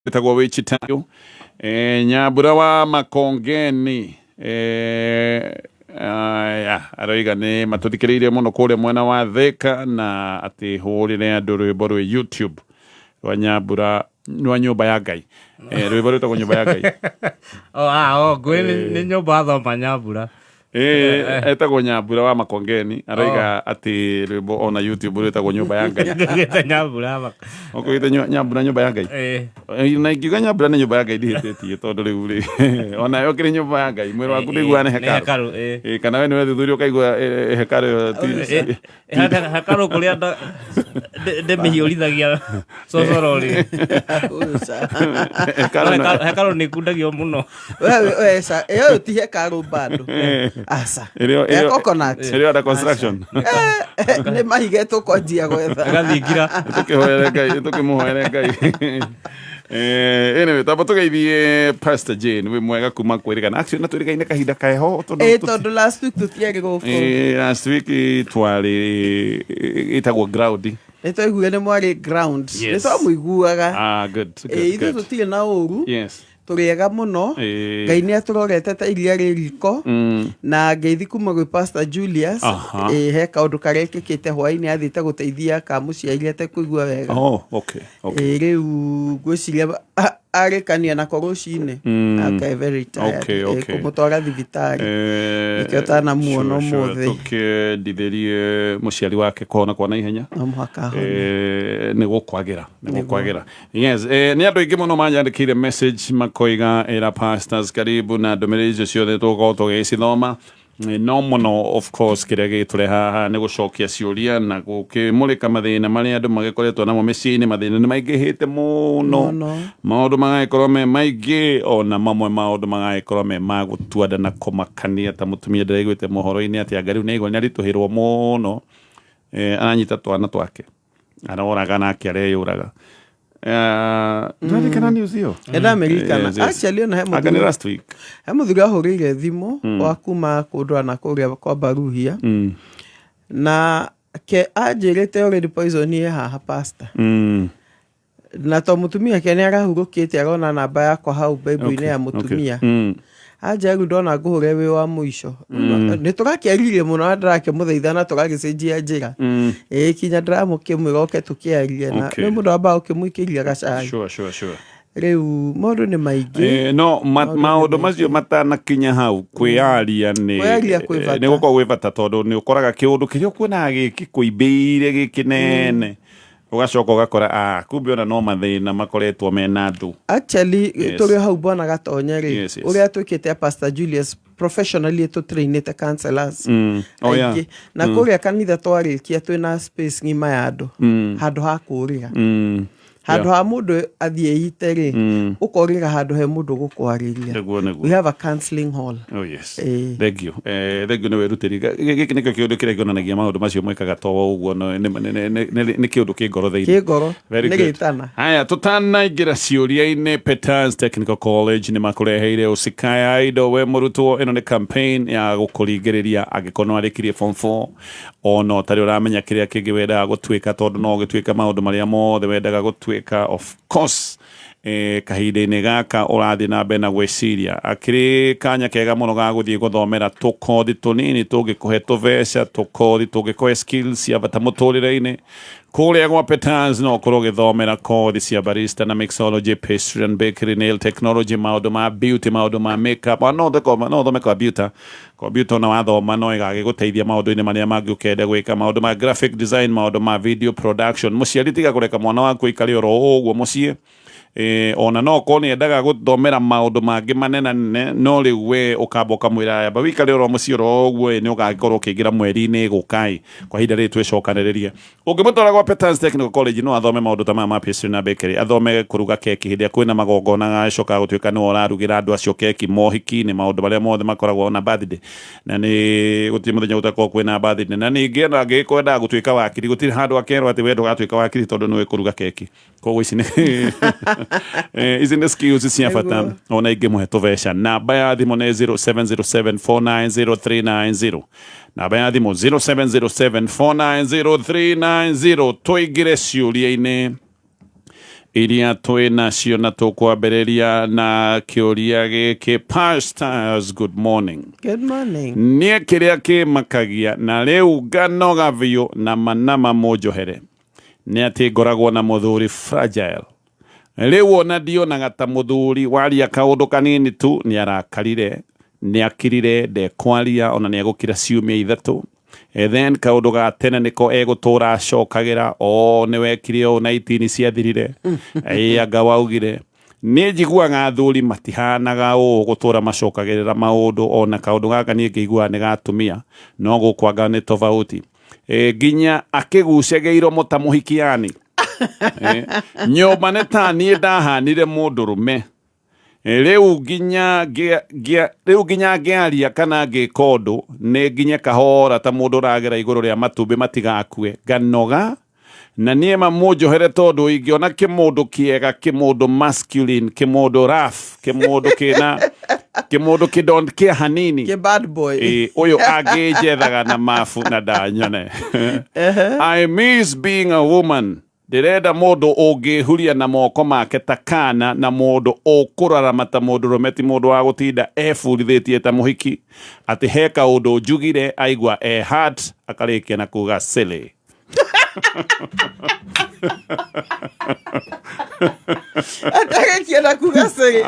Ĩtagwo Wĩchitayo Nyambura wa Makongeni. Aya aroiga nĩ matũthikĩrĩirie mũno kũrĩa mwena wa Thĩka, na atĩ hũrĩre andũ rwĩmbo rwĩ YouTube rwa Nyambura rwa Nyũmba ya Ngai, rwĩmbo rwĩtagwo Nyũmba ya Ngai. Oh, ah, oh, ngũĩ nĩ nyũmba athoma Nyambura. Etagwo Nyambura wa Makongeni, aroiga atĩ rwĩmbo ona YouTube rwĩtagwo Nyũmba ya Ngai. Ngũgĩte Nyambura. Ũkũgĩte Nyambura Nyũmba ya Ngai. Na ingiuga Nyambura nĩ nyũmba ya Ngai ndihĩtĩtie, tondũ rĩu rĩ ona yo kĩrĩ nyũmba ya Ngai, mwĩrĩ waku ndĩiguaga nĩ nĩ hekarũ. Hekarũ. Kana we nĩ wethuthuria ũkaigua hekarũ ĩyo Hekarũ kũrĩa ndĩmĩhiũrithagia cocoro rĩ. Hekarũ Hekarũ nĩ kundagio mũno. Ĩyo ti hekarũ bado, aca. Ya coconut. Ĩrĩ under construction. Nĩ mahiga tũkwanjia gwetha. Ĩgathingira. Tũkĩhoere Ngai, tũkĩmũhoere Ngai. Anyway, tamba tũgeithie Pastor Jane wĩ mwega kuma kwĩrĩgana. Actually, na twĩrĩgaine kahinda keho tondũ Tondũ last week tũtiarĩ gũkũ. Last week twarĩ ĩtagwo ground. Nĩ twaiguire nĩ mwarĩ ground. Nĩ twamũiguaga. Ah, good, good, Ithuĩ good. tũtirĩ na ũru. Tũrĩega mũno. Ngai nĩ atũrorete ta iria rĩ riko. Na ngeithi kuma gwĩ Pastor Julius. He kaũndũ karekĩkĩte hwainĩ, athiĩte gũteithia kamũciari atekũigua wega. Oh, okay. Rĩu ngwĩciria arĩkania nako rũcinĩ. Okay, very tired. Kũmũtwara thibitarĩ. Nĩkĩo ũtanamuona ũmũthĩ. Tũkĩendithĩrie mũciari wake kũhona kwa naihenya. No mũhaka ahone. Nĩ gũkwagĩra, nĩ gũkwagĩra, yes. Nĩ andũ aingĩ mũno manyandĩkĩire message makoiga ĩra pastors karibu, na ndũmĩrĩri icio ciothe tũgũkorwo tũgĩcithoma. No mũno, of course, kĩrĩa gĩgĩtũreha haha nĩ gũcokia ciũria na gũkĩmũrĩka mathĩna marĩa andũ magĩkoretwo namo mĩciĩ-inĩ. Mathĩna nĩ maingĩhĩte mũno. Mũno. Maũndũ magagĩkorwo me maingĩ, ona mamwe maũndũ magagĩkorwo me ma gũtua nda na kũmakania, ta mũtumia ndĩraiguĩte mohoro-inĩ atĩ anga rĩu nĩ aigua nĩ aritũhĩrwo mũno, aranyita twana twake aroraga nake areyũraga. Ndũraririkana news ĩyo? Nĩ ndamirikana. Yes. Actually, ona he Anga nĩ mũthuri last week. He mũthuri ahũrĩire thimũ wa kuma kũndũ ana kũrĩa kwa Baruhia, na ke anjĩrĩte already poison ĩ haha, pastor, na to mũtumia ke nĩ arahurũkĩte, arona namba yakwa hau Bible-inĩ ya mũtumia. Anja rĩu ndona ngũhũre wĩ wa mũico. Nĩ tũrakĩaririe mũno na ndĩrakĩmũthaitha na tũragĩcenjia njĩra, ĩĩ, kinya ndĩramũkĩmwĩra oke tũkĩarie na rĩu mũndũ ambaga ũkĩmũikĩria gacai. Rĩu maũndũ nĩ maingĩ. No Maũndũ nĩ maũndũ maingĩ. Macio matanakinya hau, kwĩyaria nĩ Kwĩyaria kwĩ bata. Nĩ gũkorwo gwĩ bata, tondũ nĩ ũkoraga kĩũndũ kĩrĩa ũkuonaga gĩkĩkũimbĩire gĩkĩnene, ũgacoka ũgakora, ah, kumbe ona no mathĩna makoretwo mena andũ. Actually, tũrĩ o hau bwana Gatonye rĩ, ũrĩa twĩkĩte a Pastor Julius, professionally tũtrainĩte counselors Oh, yeah. aingĩ, na kũrĩa kanitha twarĩkia twĩna space ng'ima ya andũ, handũ ha kũrĩra, handũ ha mũndũ athiĩ ite rĩ, ũkorĩra handũ he mũndũ gũkwarĩria. Nĩguo. We have a counseling hall. Oh yes. Ĩĩ. Thank you. Thank you nĩ wĩrutĩri. Gĩkĩ nĩkĩo kĩũndũ kĩrĩa kĩonanagia maũndũ macio mwĩkaga to ũguo, no nĩ kĩũndũ kĩ ngoro thĩinĩ. Kĩ ngoro. Very nĩ good. gĩtana. Haya, tutanaingĩra ciũria-inĩ, Peters Technical College nĩ makũreheire Usikaya Idle we mũrutwo. Ĩno nĩ campaign ya gũkũringĩrĩria angĩkorwo nĩ warĩkirie form 4 ona ũtarĩ ũramenya kĩrĩa kĩngĩ wendaga gũtuĩka, tondũ no ũgĩtuĩka maũndũ marĩa mothe wendaga gũtuĩka. Of course, kahinda-inĩ gaka ũrathiĩ na mbere na gwĩciria, akĩrĩ kanya kega mũno ga gũthiĩ gũthomera tũkothi tũnini tũngĩkũhe tũbeca, tũkothi tũngĩkũhe skills cia bata mũtũrĩre-inĩ. Kũrĩa gwa Peters no ũkorwo ũgĩthomera kothi cia barista na mixology, pastry and bakery, nail technology, maũndũ ma beauty, maũndũ ma makeup. Ona no ũthome computer. Computer ona wathoma no ĩgagĩgũteithia maũndũ-inĩ marĩa mangĩ ũkenda gwĩka, maũndũ ma graphic design, maũndũ ma video production. Mũciari, tiga kũreka mwana waku aikare oro ũguo mũciĩ. Ona no korwo nĩ endaga gũthomera maũndũ mangĩ manenanene, no rĩu we ũkamba ũkamwĩra amba wĩikare oro mũciĩ oro ũguo, nĩ ũgagĩkorwo ũkĩingĩra mweri-inĩ gũka. Kwa ihinda rĩrĩ twĩcokanĩrĩrie, ũngĩmũtwara gwa Peters Technical College no athome maũndũ ta maya ma pastry na bakery, athome kũruga keki. Hĩndĩ ĩrĩa kwĩna magongona agacoka gũtuĩka nĩwe ũrarugĩra andũ acio keki mohiki-inĩ, maũndũ marĩa mothe makoragwo na birthday, na nĩ gũtirĩ mũthenya gũtakoragwo kwĩna birthday. Na ningĩ ona angĩgĩkorwo endaga gũtuĩka wakiri, gũtirĩ handũ akerwo atĩ we ndũgatuĩka wakiri tondũ nĩũĩ kũruga keki. Koguo ici nĩ ici nĩ skills cia bata. Ona ingĩmũhe tũbeca, namba ya thimũ nĩ 0707490390, namba ya thimũ 0707490390. Tũingĩre ciũria-inĩ. Iria twĩ nacio na tũkwambĩrĩria na kĩũria gĩkĩ. Pastors, good morning. Good morning. Niĩ kĩrĩa kĩmakagia na rĩu nganoga biũ na manama mũnjohere nĩ atĩ ngoragwo na mũthuri fragile. Rĩu ona ndionaga ta mũthuri waria kaũndũ kanini tu nĩ arakarire, nĩ akirire, ndekwaria ona nĩ egũkira ciumia 3. And then kaũndũ ga tene nĩko egũtũra acokagĩra, o nĩ wekire ũũ na itini ciathirire, ĩ anga waugire. Niĩ njiguaga athuri matihanaga ũũ gũtũra macokagĩrĩra maũndũ, ona kaũndũ gaka niĩ ngĩiguaga nĩ gatumia, no gũkũ anga nĩ tofauti. Nginya akĩgucagia iromo ta mũhikiani. Nyũmba nĩ ta niĩ ndahanire mũndũrũme. Rĩu nginya ngĩaria kana ngĩka ũndũ nĩ nginye kahora ta mũndũ ũragera igũrũ rĩa matumbĩ matigakue. Nganoga na niĩ mamũnjohere tondũ ingĩona kĩmũndũ kĩega, kĩmũndũ masculine, kĩmũndũ rough, kĩmũndũ kĩna, kĩmũndũ kĩ don't care hanini. Kĩ bad boy. Ũyũ angĩnjethaga na mabu na ndanyone. I miss being a woman. Ndĩrenda mũndũ ũngĩhuria na moko make ta kana, na mũndũ ũkũrarama ta mũndũrũme, ti mũndũ wa gũtinda eburithĩtie ta mũhiki atĩ he kaũndũ njugire aigua e hurt akarĩkia na kuga silly. Akarĩkia na kuga silly.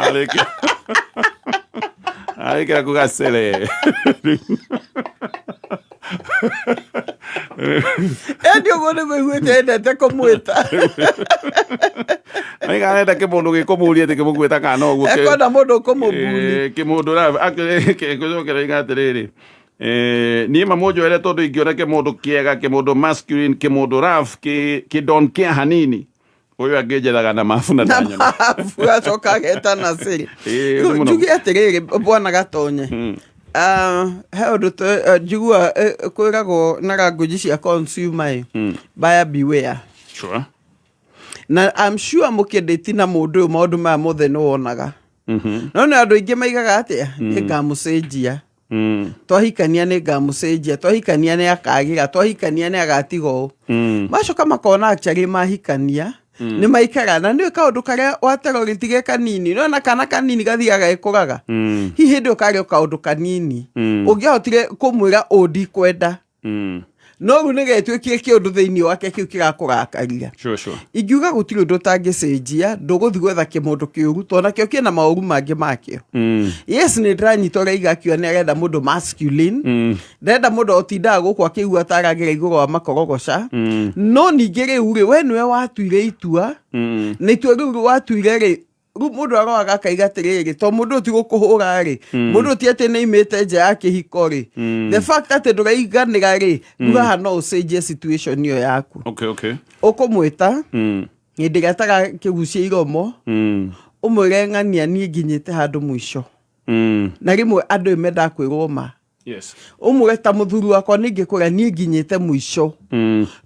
Arĩkia na kuga silly. Endi ũguo nĩ mũiguĩte endete kũmwĩta. Aiga arenda kĩmũndũ gĩkũmũria atĩ kĩmũkuĩta kana ũguo Ekwenda mũndũ ũkũmũbuli. Kĩmũndũ gũcokera iga atĩrĩrĩ. Niĩ mamũnjoere tondũ ingĩona kĩmũndũ kĩega, kĩmũndũ masculine, kĩmũndũ rough, kĩ don't care hanini. Ũyũ angĩnjethaga na mabu na Na ndanyona. mabu acoka ageta na siri. Ĩĩ, mũno. Njuge atĩrĩrĩ, bwana Gatonye. He ũndũ njigua kwĩragwo na language cia consumer ĩ. Buyer beware. Na I'm sure mũkĩndĩti na mũndũ ũyũ maũndũ maya mothe nĩ wonaga. No nĩ andũ aingĩ maigaga atĩa? Nĩ ngamũcenjia. Twahikania nĩ ngamũcenjia, twahikania nĩ akagĩra, twahikania nĩ agatiga ũũ. Macoka makona actually mahikania, nĩ maikara. Na nĩũĩ kaũndũ karĩa waterorĩti ge kanini, nĩwona kana kanini gathiaga gagĩkũraga. Hihi hĩndĩ ĩyo karĩ o kaũndũ kanini. Ũngĩahotire kũmwĩra ũũ ndikwenda. No rĩu nĩgetuĩkire kĩũndũ thĩinĩ wake kĩu kĩrakũrakaria. Ingiuga gũtirĩ ũndũ ũtangĩcenjia, ndũgũthiĩ gwetha kĩmũndũ kĩũru, tondũ nakĩo kĩna maũru mangĩ makĩo. Yes, nĩ ndĩranyita ũrĩa Iga akiuga nĩ arenda mũndũ masculine. Ndarenda mũndũ ũtindaga gũkũ akĩigua ta aragera igũrũ wa makorogoca. No ningĩ rĩu rĩ, we nĩwe watuire itua. Na itua rĩu watuire rĩ, rĩu mũndũ aroaga akaiga atĩrĩrĩ, to mũndũ ũyũ ti gũkũhũra rĩ, mũndũ ũyũ ti atĩ nĩ aimĩte nja ya kĩhiko rĩ. The fact atĩ ndũraiganĩra rĩ, rĩu haha no ũcenjie situation ĩyo yaku. Ũkũmwĩta, hĩndĩ ĩrĩa atarakĩgucia iromo, ũmwĩre ng'ania niĩ nginyĩte handũ mũico. Na rĩmwe andũ ĩ mendaga kwĩrwo ma. Ũmwĩre ta mũthuri wakwa nĩ ingĩkwĩra niĩ nginyĩte mũico.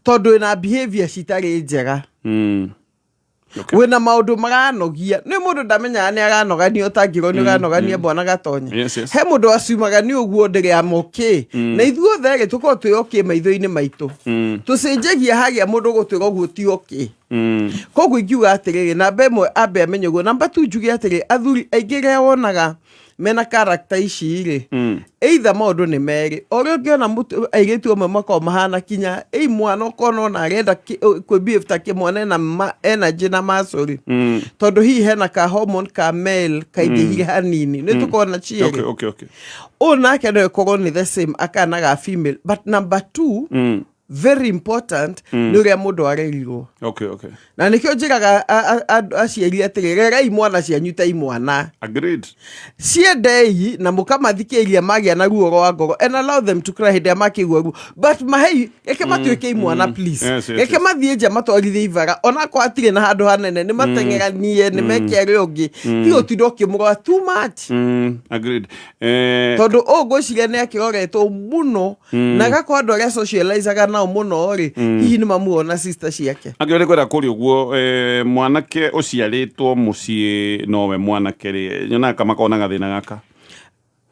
Tondũ wĩna behavior citarĩ njega. Wĩna maũndũ maranogia. Nĩ mũndũ ndamenyaga nĩ aranogania ũtangĩrwo nĩ ũranogania bwana Gatonye. Yes, yes. He mũndũ aciumaga nĩ ũguo ndĩrĩ am okay. Na ithuothe rĩ tũkorwo twĩ okay maitho-inĩ maitũ. Tũcenjagia harĩa mũndũ gũtwĩra ũguo ti okay. Koguo ingiuga atĩrĩrĩ, namba ĩmwe ambe amenye ũguo. Namba tu njuge atĩrĩ, athuri aingĩ rĩa wonaga mena character ici rĩ, either maũndũ nĩ merĩ. O ũrĩa ũngĩona airĩtu amwe makoragwo mahana kinya, ĩ mwana ũkona ona arenda kwĩ behave ta kĩmwana ena energy na muscle rĩ. Tondũ hihi hena ka hormone ka male kaingĩhire hanini. Nĩ tũkoragwo na cierĩ. Ũyũ nake no ĩkorwo nĩ the same akana ga female. But number two, very important, nĩ ũrĩa mũndũ arerirwo. Na nĩkĩo njĩraga aciari atĩrĩ, rerai mwana cianyu ta imwana. Ciendei na mũkamathikĩrĩria magĩa na ruo rwa ngoro and allow them to cry hĩndĩ ĩrĩa makĩigua ruo. But mahei, reke matuĩke imwana, please. Reke mathiĩ nja matwarithie ibara. Ona akorwo hatirĩ na handũ hanene, nĩ mateng'eranie, nĩ meke arĩa ũngĩ. Tiga ũtinde ũkĩmũrora too much. Agreed. Tondũ ũũ ngwĩciria nĩ akĩroretwo mũno, na agakorwo andũ arĩa socializaga nao mũno rĩ, hihi nĩ mamuona sister ciake. Angĩkorwo nĩ kwenda kũria ũguo, mwanake ũciarĩtwo mũciĩ nowe mwanake rĩ, nyonaga kama kona gathĩna gaka.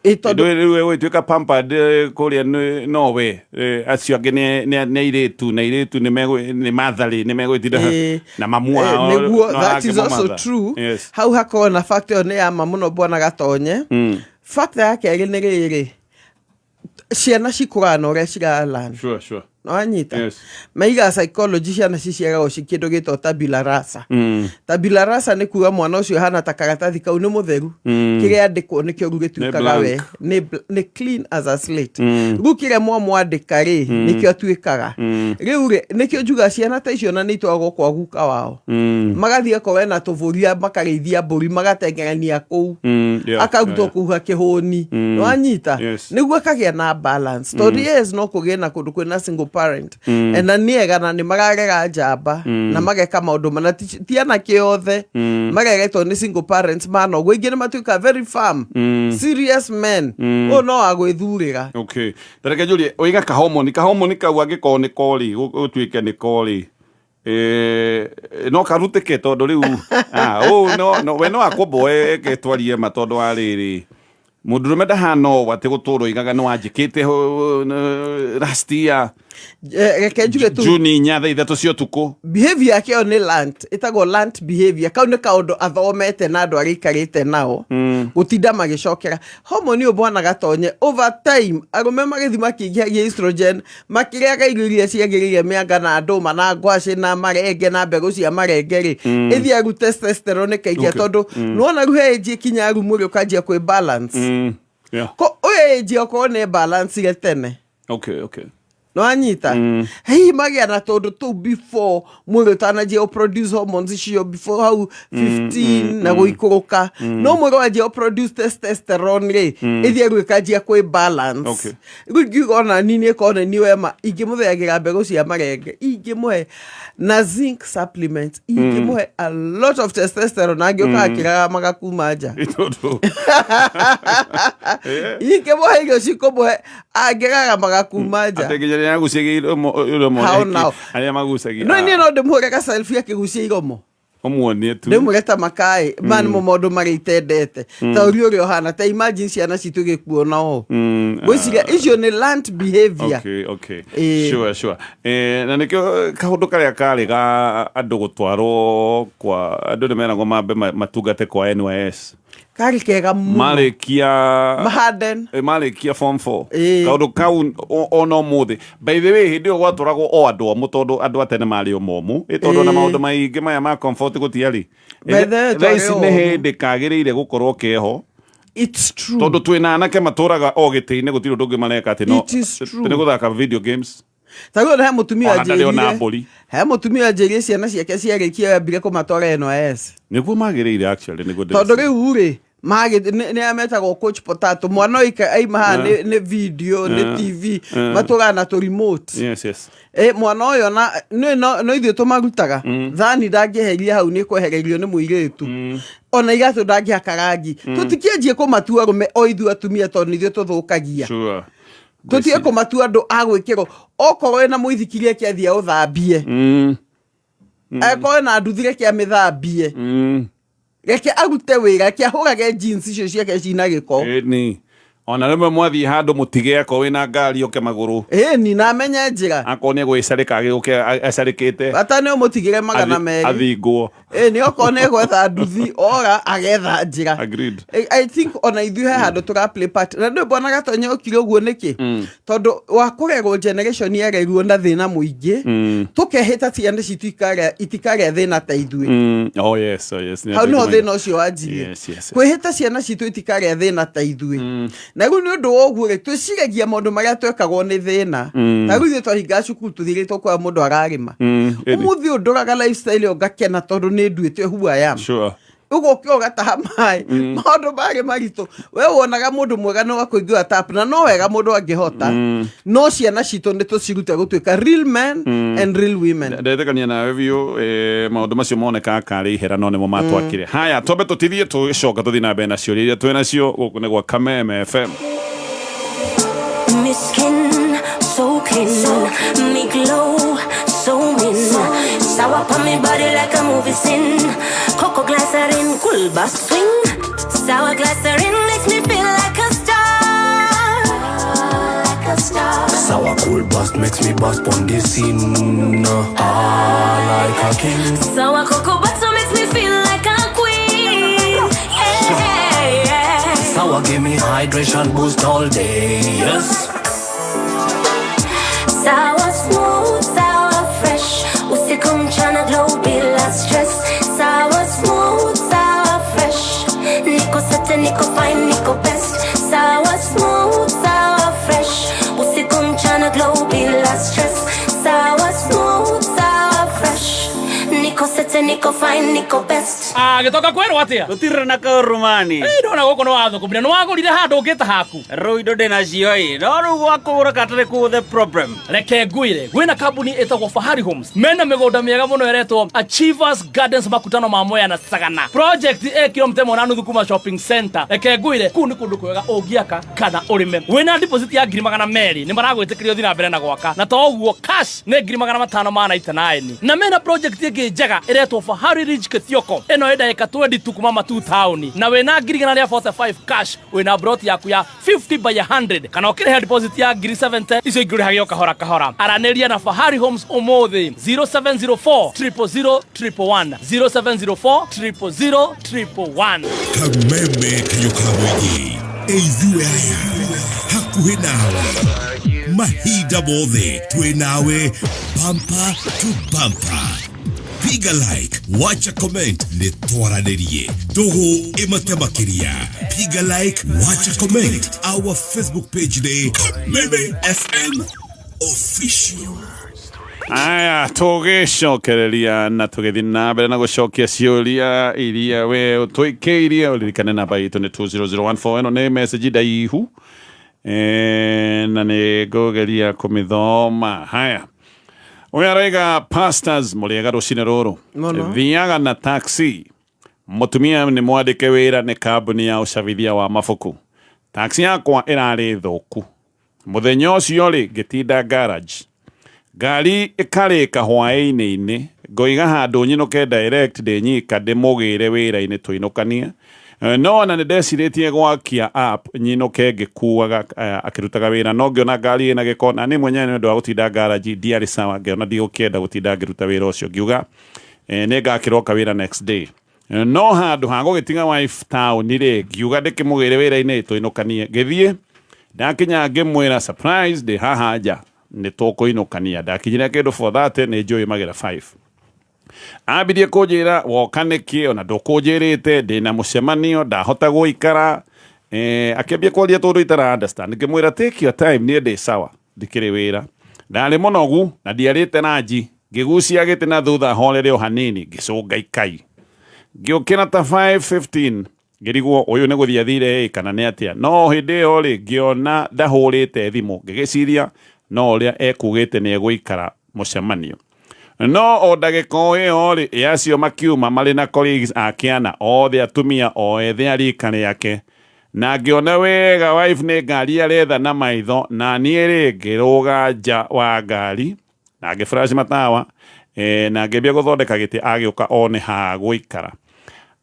Ĩ, tondũ Rĩu gwĩtuĩka pampered kũrĩa nowe acio angĩ nĩ airĩtu na airĩtu nĩ matharĩ nĩ megwĩtinda na mamu wao nĩguo no that is also arakĩmũmatha. true. Yes. Hau hakorwo na fact ĩyo nĩ ya ma mũno, bwana Gatonye. Fact ya kerĩ nĩ rĩrĩ, ciana cikũraga na ũrĩa ciralan. Sure, sure. Nĩwanyita? Yes. Maiga psychology, ciana ciciaragwo ci kĩndũ gĩtwo tabula rasa. Tabula rasa nĩ kuga mwana ũcio hana ta karatathi kau nĩ mũtheru, kĩrĩa andĩkwo nĩkĩo rĩu gĩtuĩkaga we blank. nĩ clean as a slate. Rĩu kĩrĩa mwamwandĩka rĩ, nĩkĩo atuĩkaga. Rĩu rĩ, nĩkĩo njuga ciana ta icio na nĩ itwaragwo kwa guka wao, magathiĩ akorwo ena tũbũri, makarĩithia mbũri, magatengerania kũu, akarutwo kũu kĩhũni. Nĩwanyita? Yes. Nĩguo akagĩa na balance, tondũ yes, no kũgĩe na kũndũ kwĩna single parent na nĩ ega na nĩ mararera njamba na mageka maũndũ mana ti anake othe mareretwo nĩ single parents mana ũguo, ingĩ nĩ matuĩka very firm, serious men. Ũyũ no wa gwĩthurĩra. Okay, tareke njũrie, ũiga kahomoni kahomoni kau angĩkorwo nĩ kori gũtuĩke nĩ kori no karutĩke tondũ rĩu ũũ no we no akwambo eke twarie ma, tondũ wa rĩrĩ mũndũrũme ndahana ũũ atĩ gũtũrwo igaga nĩ wanjĩkĩte last year. Reke njuge tu. Juni 4 thaa 3 cia ũtukũ. Behavior yake ĩyo nĩ learnt, ĩtagwo learnt behavior. Kau nĩ kaũndũ athomete na andũ arĩa aikarĩte nao gũtinda magĩcokera homoni ũyũ, bwana Gatonye. Over time arũme magĩthiĩ makĩingĩhagia estrogen, makĩrĩaga irio iria ciagĩrĩire, mĩanga na ndũma na ngwacĩ na marenge na mbegũ cia marenge rĩ, ĩthiĩ aru testosterone ĩkaingĩha, tondũ nĩwona rĩu he age ĩkinya rĩu mwĩrĩ ũkanjia kwĩ balance. Ko ũyũ age okorwo nĩ balance tene. Okay. Nĩwanyita? Hihi magĩa na tũndũ tũu before mwĩrĩ ũtananjia produce hormones icio, before hau 15 na gũikũrũka, no mwĩrĩ wanjia produce testosterone rĩ, ĩthiĩ rĩu ĩkanjia kwĩ balance. Rĩu ingiuga ona nini ĩkorwo nĩ niĩ wema ingĩmũtheagĩra mbegũ cia marenge, ingĩmũhe na zinc supplements, ingĩmũhe a lot of testosterone, angĩũka akĩraga magakuma nja. Tondũ Ingĩmũhe irio cikũmũhe, angĩraga magakuma nja. Atĩ nginya rĩrĩa agucagia iromo iromo. How now? Arĩa magucagia. No niĩ no ndĩmũhũre ga selfie akĩgucia iromo. Ũmuonie tu. Ndĩmwĩre ta makaĩ maya nĩmo maũndũ marĩa itendete, ta ũrĩa ũrĩa ũhana, ta imagine ciana citũ igĩkuona ũũ. Ngwĩciria icio nĩ learned behavior. Okay. Ĩĩ. Sure. Na nĩkĩo kaũndũ karĩa karĩ ga andũ gũtwarwo kwa andũ nĩ meragwo mambe matungate kwa NYS. Karĩ kega mũno. Marĩkia Maharden. Marĩkia form 4. Ĩĩ. Kaũndũ kau ona ũmũthĩ, by the way, hĩndĩ ĩyo gwatwaragwo o andũ omũ, tondũ andũ a tene marĩ o momũ. Ĩ tondũ ona Ĩĩ. maũndũ maingĩ maya ma comfort gũtiarĩ. By the way, Thaa ici twarĩ nĩ o hĩndĩ kagĩrĩire gũkorwo keho. It's true. Tondũ twĩna anake matũraga o gĩtĩ-inĩ, gũtirĩ ũndũ ũngĩ mareka atĩ no It is true. nĩ gũthaka video games. Ta rĩu ona he mũtumia Ona ndarĩ ona anjĩrire mbũri. He mũtumia anjĩrire ciana ciake ciarĩkia ambire kũmatwara NYS. Nĩguo magĩrĩire, actually nĩguo Tondũ ndĩreciria. rĩu rĩ nĩ ametagwo coach potato, mwana ũyũ aima haha nĩ video nĩ TV, matũraga na tũ remote. Yes. Mwana ũyũ ona nĩ no ithuĩ tũmarutaga thani, ndangĩeheria hau, nĩ kwehererio nĩ mũirĩtu, ona igatũ ndangĩhaka rangi. Tũtikĩanjie kũmatua arũme o ithuĩ atumia, tondũ nĩ ithuĩ tũthũkagia. Tũtige kũmatua andũ a gwĩkĩrwo, okorwo wĩna mũithikiri eke athiĩ aũthambie, akorwo na nduthi reke amĩthambie, reke arute wĩra, reke ahũrage jeans icio ciake cina gĩko. Ĩni ona rĩmwe mwathiĩ handũ mũtige, akorwo wĩna ngari oke magũrũ. Ĩni na amenye njĩra. Akorwo nĩ egwĩcarĩka agĩũke acarĩkĩte. Bata nĩ ũmũtigĩre 200. Athingwo. Ĩ nĩ okorwo nĩ gwetha nduthi ora agetha njĩra. Agreed. I think ona ithuĩ he handũ tũra play part, na ndũ mbona Gatonya okire ũguo nĩkĩ, tondũ wa kũrerwo generation yarerirwo na thĩna mũingĩ, tũkehĩta ciana citũ itikarĩa thĩna ta ithuĩ. Oh yes. Hau nĩho thĩna ũcio wanjirie. Yes. Kwĩhĩta ciana citũ itikarĩa thĩna ta ithuĩ, na rĩu nĩ ũndũ wa ũguo rĩ, twĩciragia maũndũ marĩa twekagwo nĩ thĩna. Ta rĩu ithuĩ twahingaga cukuru tũthirĩtwo kwa mũndũ ararĩma. Ĩni. Ũmũthĩ ũyũ ndoraga lifestyle ĩyo ngakena, tondũ nĩ nduĩte who I am. Ũgoka ũgataha maĩ, maũndũ marĩ maritũ, we wonaga mũndũ mwega nĩ wakũingĩra tap, na no wega mũndũ angĩhota, no ciana citũ nĩ tũcirute gũtuĩka real men and real women. Ndetĩkania nawe biũ. Maũndũ macio monekaga karĩ ihera, no nĩmo matwakire. Haya, twambe tũtithie, tũgĩcoka tũthiĩ na mbere na ciũria iria twĩ nacio. Gũkũ nĩ gwa Kameme FM. Me skin so clean, me glow so mean. Sour on me body like a movie scene. Cocoa glycerin, cool bass swing. Sour glycerin makes me feel like a star. star. Sour cool bust makes me bust on the scene. Ah, like a king. Sour cocoa butter makes me feel like a queen. Yeah, yeah. Sour give me hydration boost all day. Yes. Sour smooth, sour fresh. Usiku mchana glow bila stress. Sour smooth, sour fresh. Niko sete, niko fine, niko best. Sour smooth, sour fresh. Usiku mchana glow bila stress. Sour smooth, sour fresh. Niko sete, niko fine, niko best. Agä kwerwo atä a Gũtirĩ na kaũrũmani. Ndona gå kå nä wathå kå nä wagå rire handå å ngä ta haku. Rĩu indo ndĩ nacio ĩ, no rĩu gwa kũgũra katarĩ kũ the problem. Reke ngwire gwina kambuni ĩtagwo Fahari Homes, mena mĩgũnda mĩega mũno ĩretwo Achievers Gardens, makutano ma Mwea na Sagana project ĩ kilomita 1.5 kuma shopping center. Reke ngwire kũu nĩ kũndũ kwega ũngĩaka kana ũrĩme. Wĩna deposit ya 200,000 nĩ maragwĩtĩkĩria ũthiĩ na mbere na gwaka, na to ũguo cash nĩ 599,000. Na mena project ĩngĩ njega ĩretwo Fahari Ridge Kithioko, ĩno ĩ ndagĩka 22 kuma Matu town, na wĩna 145,000 cash wĩna broti yaku ya 50 by 100, kana ũkĩrĩha deposit ya 70,000 icio ingĩ ũrĩhage o kahora kahora. Aranĩria na Fahari Homes ũmũthĩ 0704 000 111, 0704 000 111. Kameme kayo ka mũingĩ, ithuĩ aya hakuhĩ nawe mahinda mothe, twĩ nawe bumper to bumper. Piga like, wacha comment, nĩ twaranĩrie ndũgũ ĩmate makĩria. Piga like, wacha comment, our Facebook page nĩ Kameme FM Official. Aya, tũgĩcokereria na tũgĩthiĩ na mbere na gũcokia ciũria iria we ũtwĩkĩirie. Ũririkane namba itũ nĩ 20014. Ĩno nĩ message ndaihu, na nĩ ngũgeria kũmĩthoma. Haya, ũyũ araiga, "Pastors, mũrĩega rũcinĩ rũrũ?" Mũno. Thiaga na taxi. Mũtumia nĩ mwandĩke wĩra nĩ kambuni ya ũcabithia wa mabuku. Taxi yakwa ĩrarĩ thũku mũthenya ũcio rĩ, ngĩtinda garage, ngari ĩkarĩka hwaĩ-inĩ, ngoiga handũ nyinũke direct ndĩ nyika, ndĩmũgĩre wĩra-inĩ tũinũkanie. No ona nĩ ndecirĩtie gwakia app nyinũke ngĩkuaga, akĩrutaga wĩra, no ngĩona ngari ĩna gĩko na nĩ mwenyewe nĩ ũndũ wa gũtinda garage ndiarĩ sawa, ngĩona ndigũkĩenda gũtinda ngĩruta wĩra ũcio, ngiuga nĩ ngakĩroka wĩra next day. No handũ ha gũgĩtiga wife town rĩ, ngiuga ndĩkĩmũgĩre wĩra-inĩ tũinũkanie. Ngĩthiĩ, ndakinya ngĩmwĩra surprise, ndĩ haha nja, nĩ tũkũinũkania. Ndakinyire kĩndũ 4:30, nĩ njũĩ magĩra 5. Ambirie kũnjĩra, "Woka nĩkĩ ona ndũkũnjĩrĩte? Ndĩna mũcemanio, ndahota gũikara." Akĩambia kwaria tondũ itara understand. Ngĩmwĩra, "Take your time, niĩ ndĩ sawa, ndikĩrĩ wĩra." Ndarĩ mũnogu na ndiarĩte ranji. Ngĩgucia gĩtĩ na thutha horere o hanini, ngĩcũnga ikai, ngĩũkĩra ta 5:15, ngĩrigwo ũyũ nĩ gũthiĩ athire ĩ kana nĩ atĩa. No hĩndĩ ĩyo rĩ, ngĩona ndahũrĩte thimũ, ngĩgĩciria no ũrĩa ekugĩte nĩ egũikara mũcemanio. No o ndagĩka o ĩyo rĩ, ĩ acio makiuma marĩ na colleagues ake ana, othe atumia o ethĩ a rika rĩake, na ngĩona wega wife nĩ ngari aretha na maitho. Na niĩ rĩ, ngĩrũga nja wa ngari na ngĩflash matawa, na ngĩambia gũthondeka gĩtĩ. Agĩũka one ha gũikara.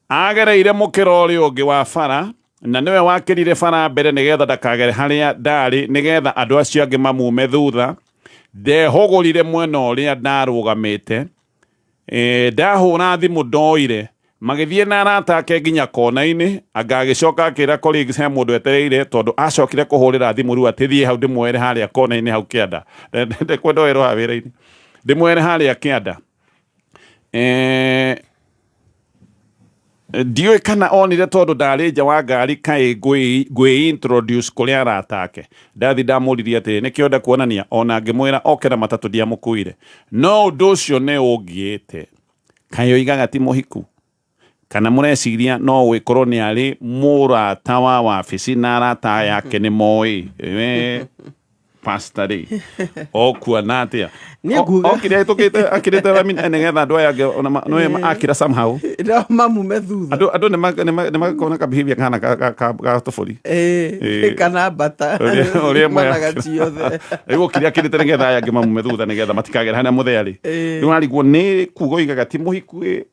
Agereire mũkĩra ũrĩa ũngĩ wa bara, na nĩwe wakĩrire bara mbere nĩgetha ndakagere harĩa ndarĩ, nĩgetha andũ acio angĩ mamume thutha. Ndehũgũrire mwena ũrĩa ndarũgamĩte, ndahũra thimũ ndoire, magĩthiĩ na arata ake nginya kona-inĩ. Anga agĩcoka akĩra colleagues he mũndũ etereire, tondũ acokire kũhũrĩra thimũ rĩu atĩ thiĩ hau ndĩmwere harĩa kona-inĩ hau kĩanda. Ndekwenda werwo haha wĩra-inĩ ndĩmwere harĩa kĩanda. Ndiũĩ kana onire tondũ ndarĩ nja wa ngari kaĩ ngwĩ introduce kũrĩ arata ake. Ndathi ndamũririe atĩrĩ, nĩkĩo nda kuonania ona ngĩmwĩra oke na matatũ ndiamũkuire, no ũndũ ũcio nĩ ũngiĩte. Kaĩ oigaga ti mũhiku, kana mũreciria no gũgĩkorwo nĩ arĩ mũrata wa wabici na arata yake nĩ moĩ? We pastor rĩ, okuona atĩa? Niĩ nguga- Okire ahĩtũkĩte akĩrĩte rami nĩgetha andũ aya angĩ ona nĩwe akĩra somehow. No mamume thutha. Andũ nĩ makona ka behavior kahana ka tũbũri. Kana mbata. Ũrĩa ĩmwe Managa ciothe. Rĩu okire akĩrĩte nĩgetha aya angĩ mamume thutha, nĩgetha matikagere harĩa mũthea rĩ. Rĩu arigwo nĩ kuga oigaga ti mũhiku ĩ,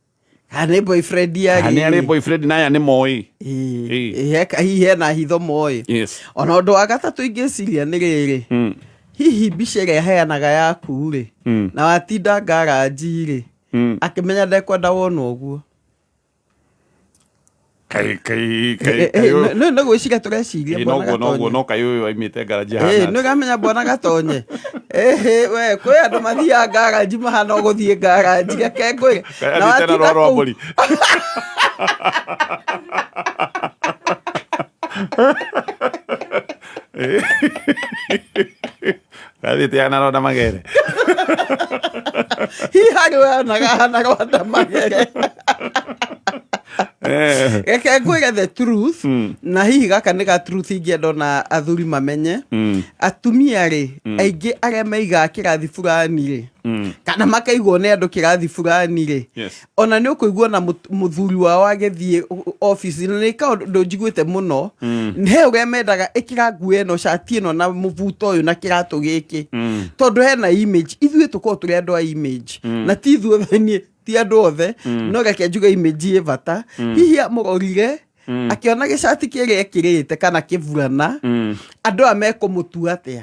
Kana nĩ boyfriend kana nĩ arĩ yarĩ. boyfriend na aya nĩ moĩ. Ĩĩ, hihi hena hitho moĩ. Ona ũndũ wa gatatũ ingĩciria nĩ rĩrĩ, hihi mbica ĩrĩa heanaga yaku rĩ, na watinda ngaranji rĩ, akĩmenya ndekwenda wonwo ũguo. Kai kai kai kai. Nĩ gwĩciria tũreciria, bwana Noguo noguo Gatonye. no kai ũyũ aimĩte ngaraji Ĩĩ, hana. nĩ ũramenya bwana Gatonye, ĩhĩ we, kwĩ andũ mathiaga ngaranji mahana ũgũthiĩ ngaranji, reke ngwĩre. Kai Na athiĩte na watinda rwaro rwa kũu mbũri. Athiĩte ana ronda magere. Hihi harĩ we onaga hana ronda magere. Reke ngwĩre the truth, na hihi gaka nĩ ga truth ingĩenda ona athuri mamenye. Atumia rĩ, aingĩ arĩa maigaga kĩrathi fulani rĩ, kana makaigwo nĩ andũ kĩrathi fulani rĩ, ona nĩ ũkũigua na mũthuri wao agĩthiĩ ofici, na nĩ kaũndũ njiguĩte mũno, he ũrĩa mendaga ĩkĩra nguo ĩno, cati ĩno, na mũbuto ũyũ na kĩratũ gĩkĩ, tondũ hena image. Ithuĩ tũkorwo tũrĩ andũ a image, na ti ithuothe, niĩ ti andũ othe, no reke njuge image ĩ bata. Hihi amũrorire akĩona gĩcati kĩrĩa ekĩrĩte kana kĩburana, andũ aya mekũmũtua atĩa?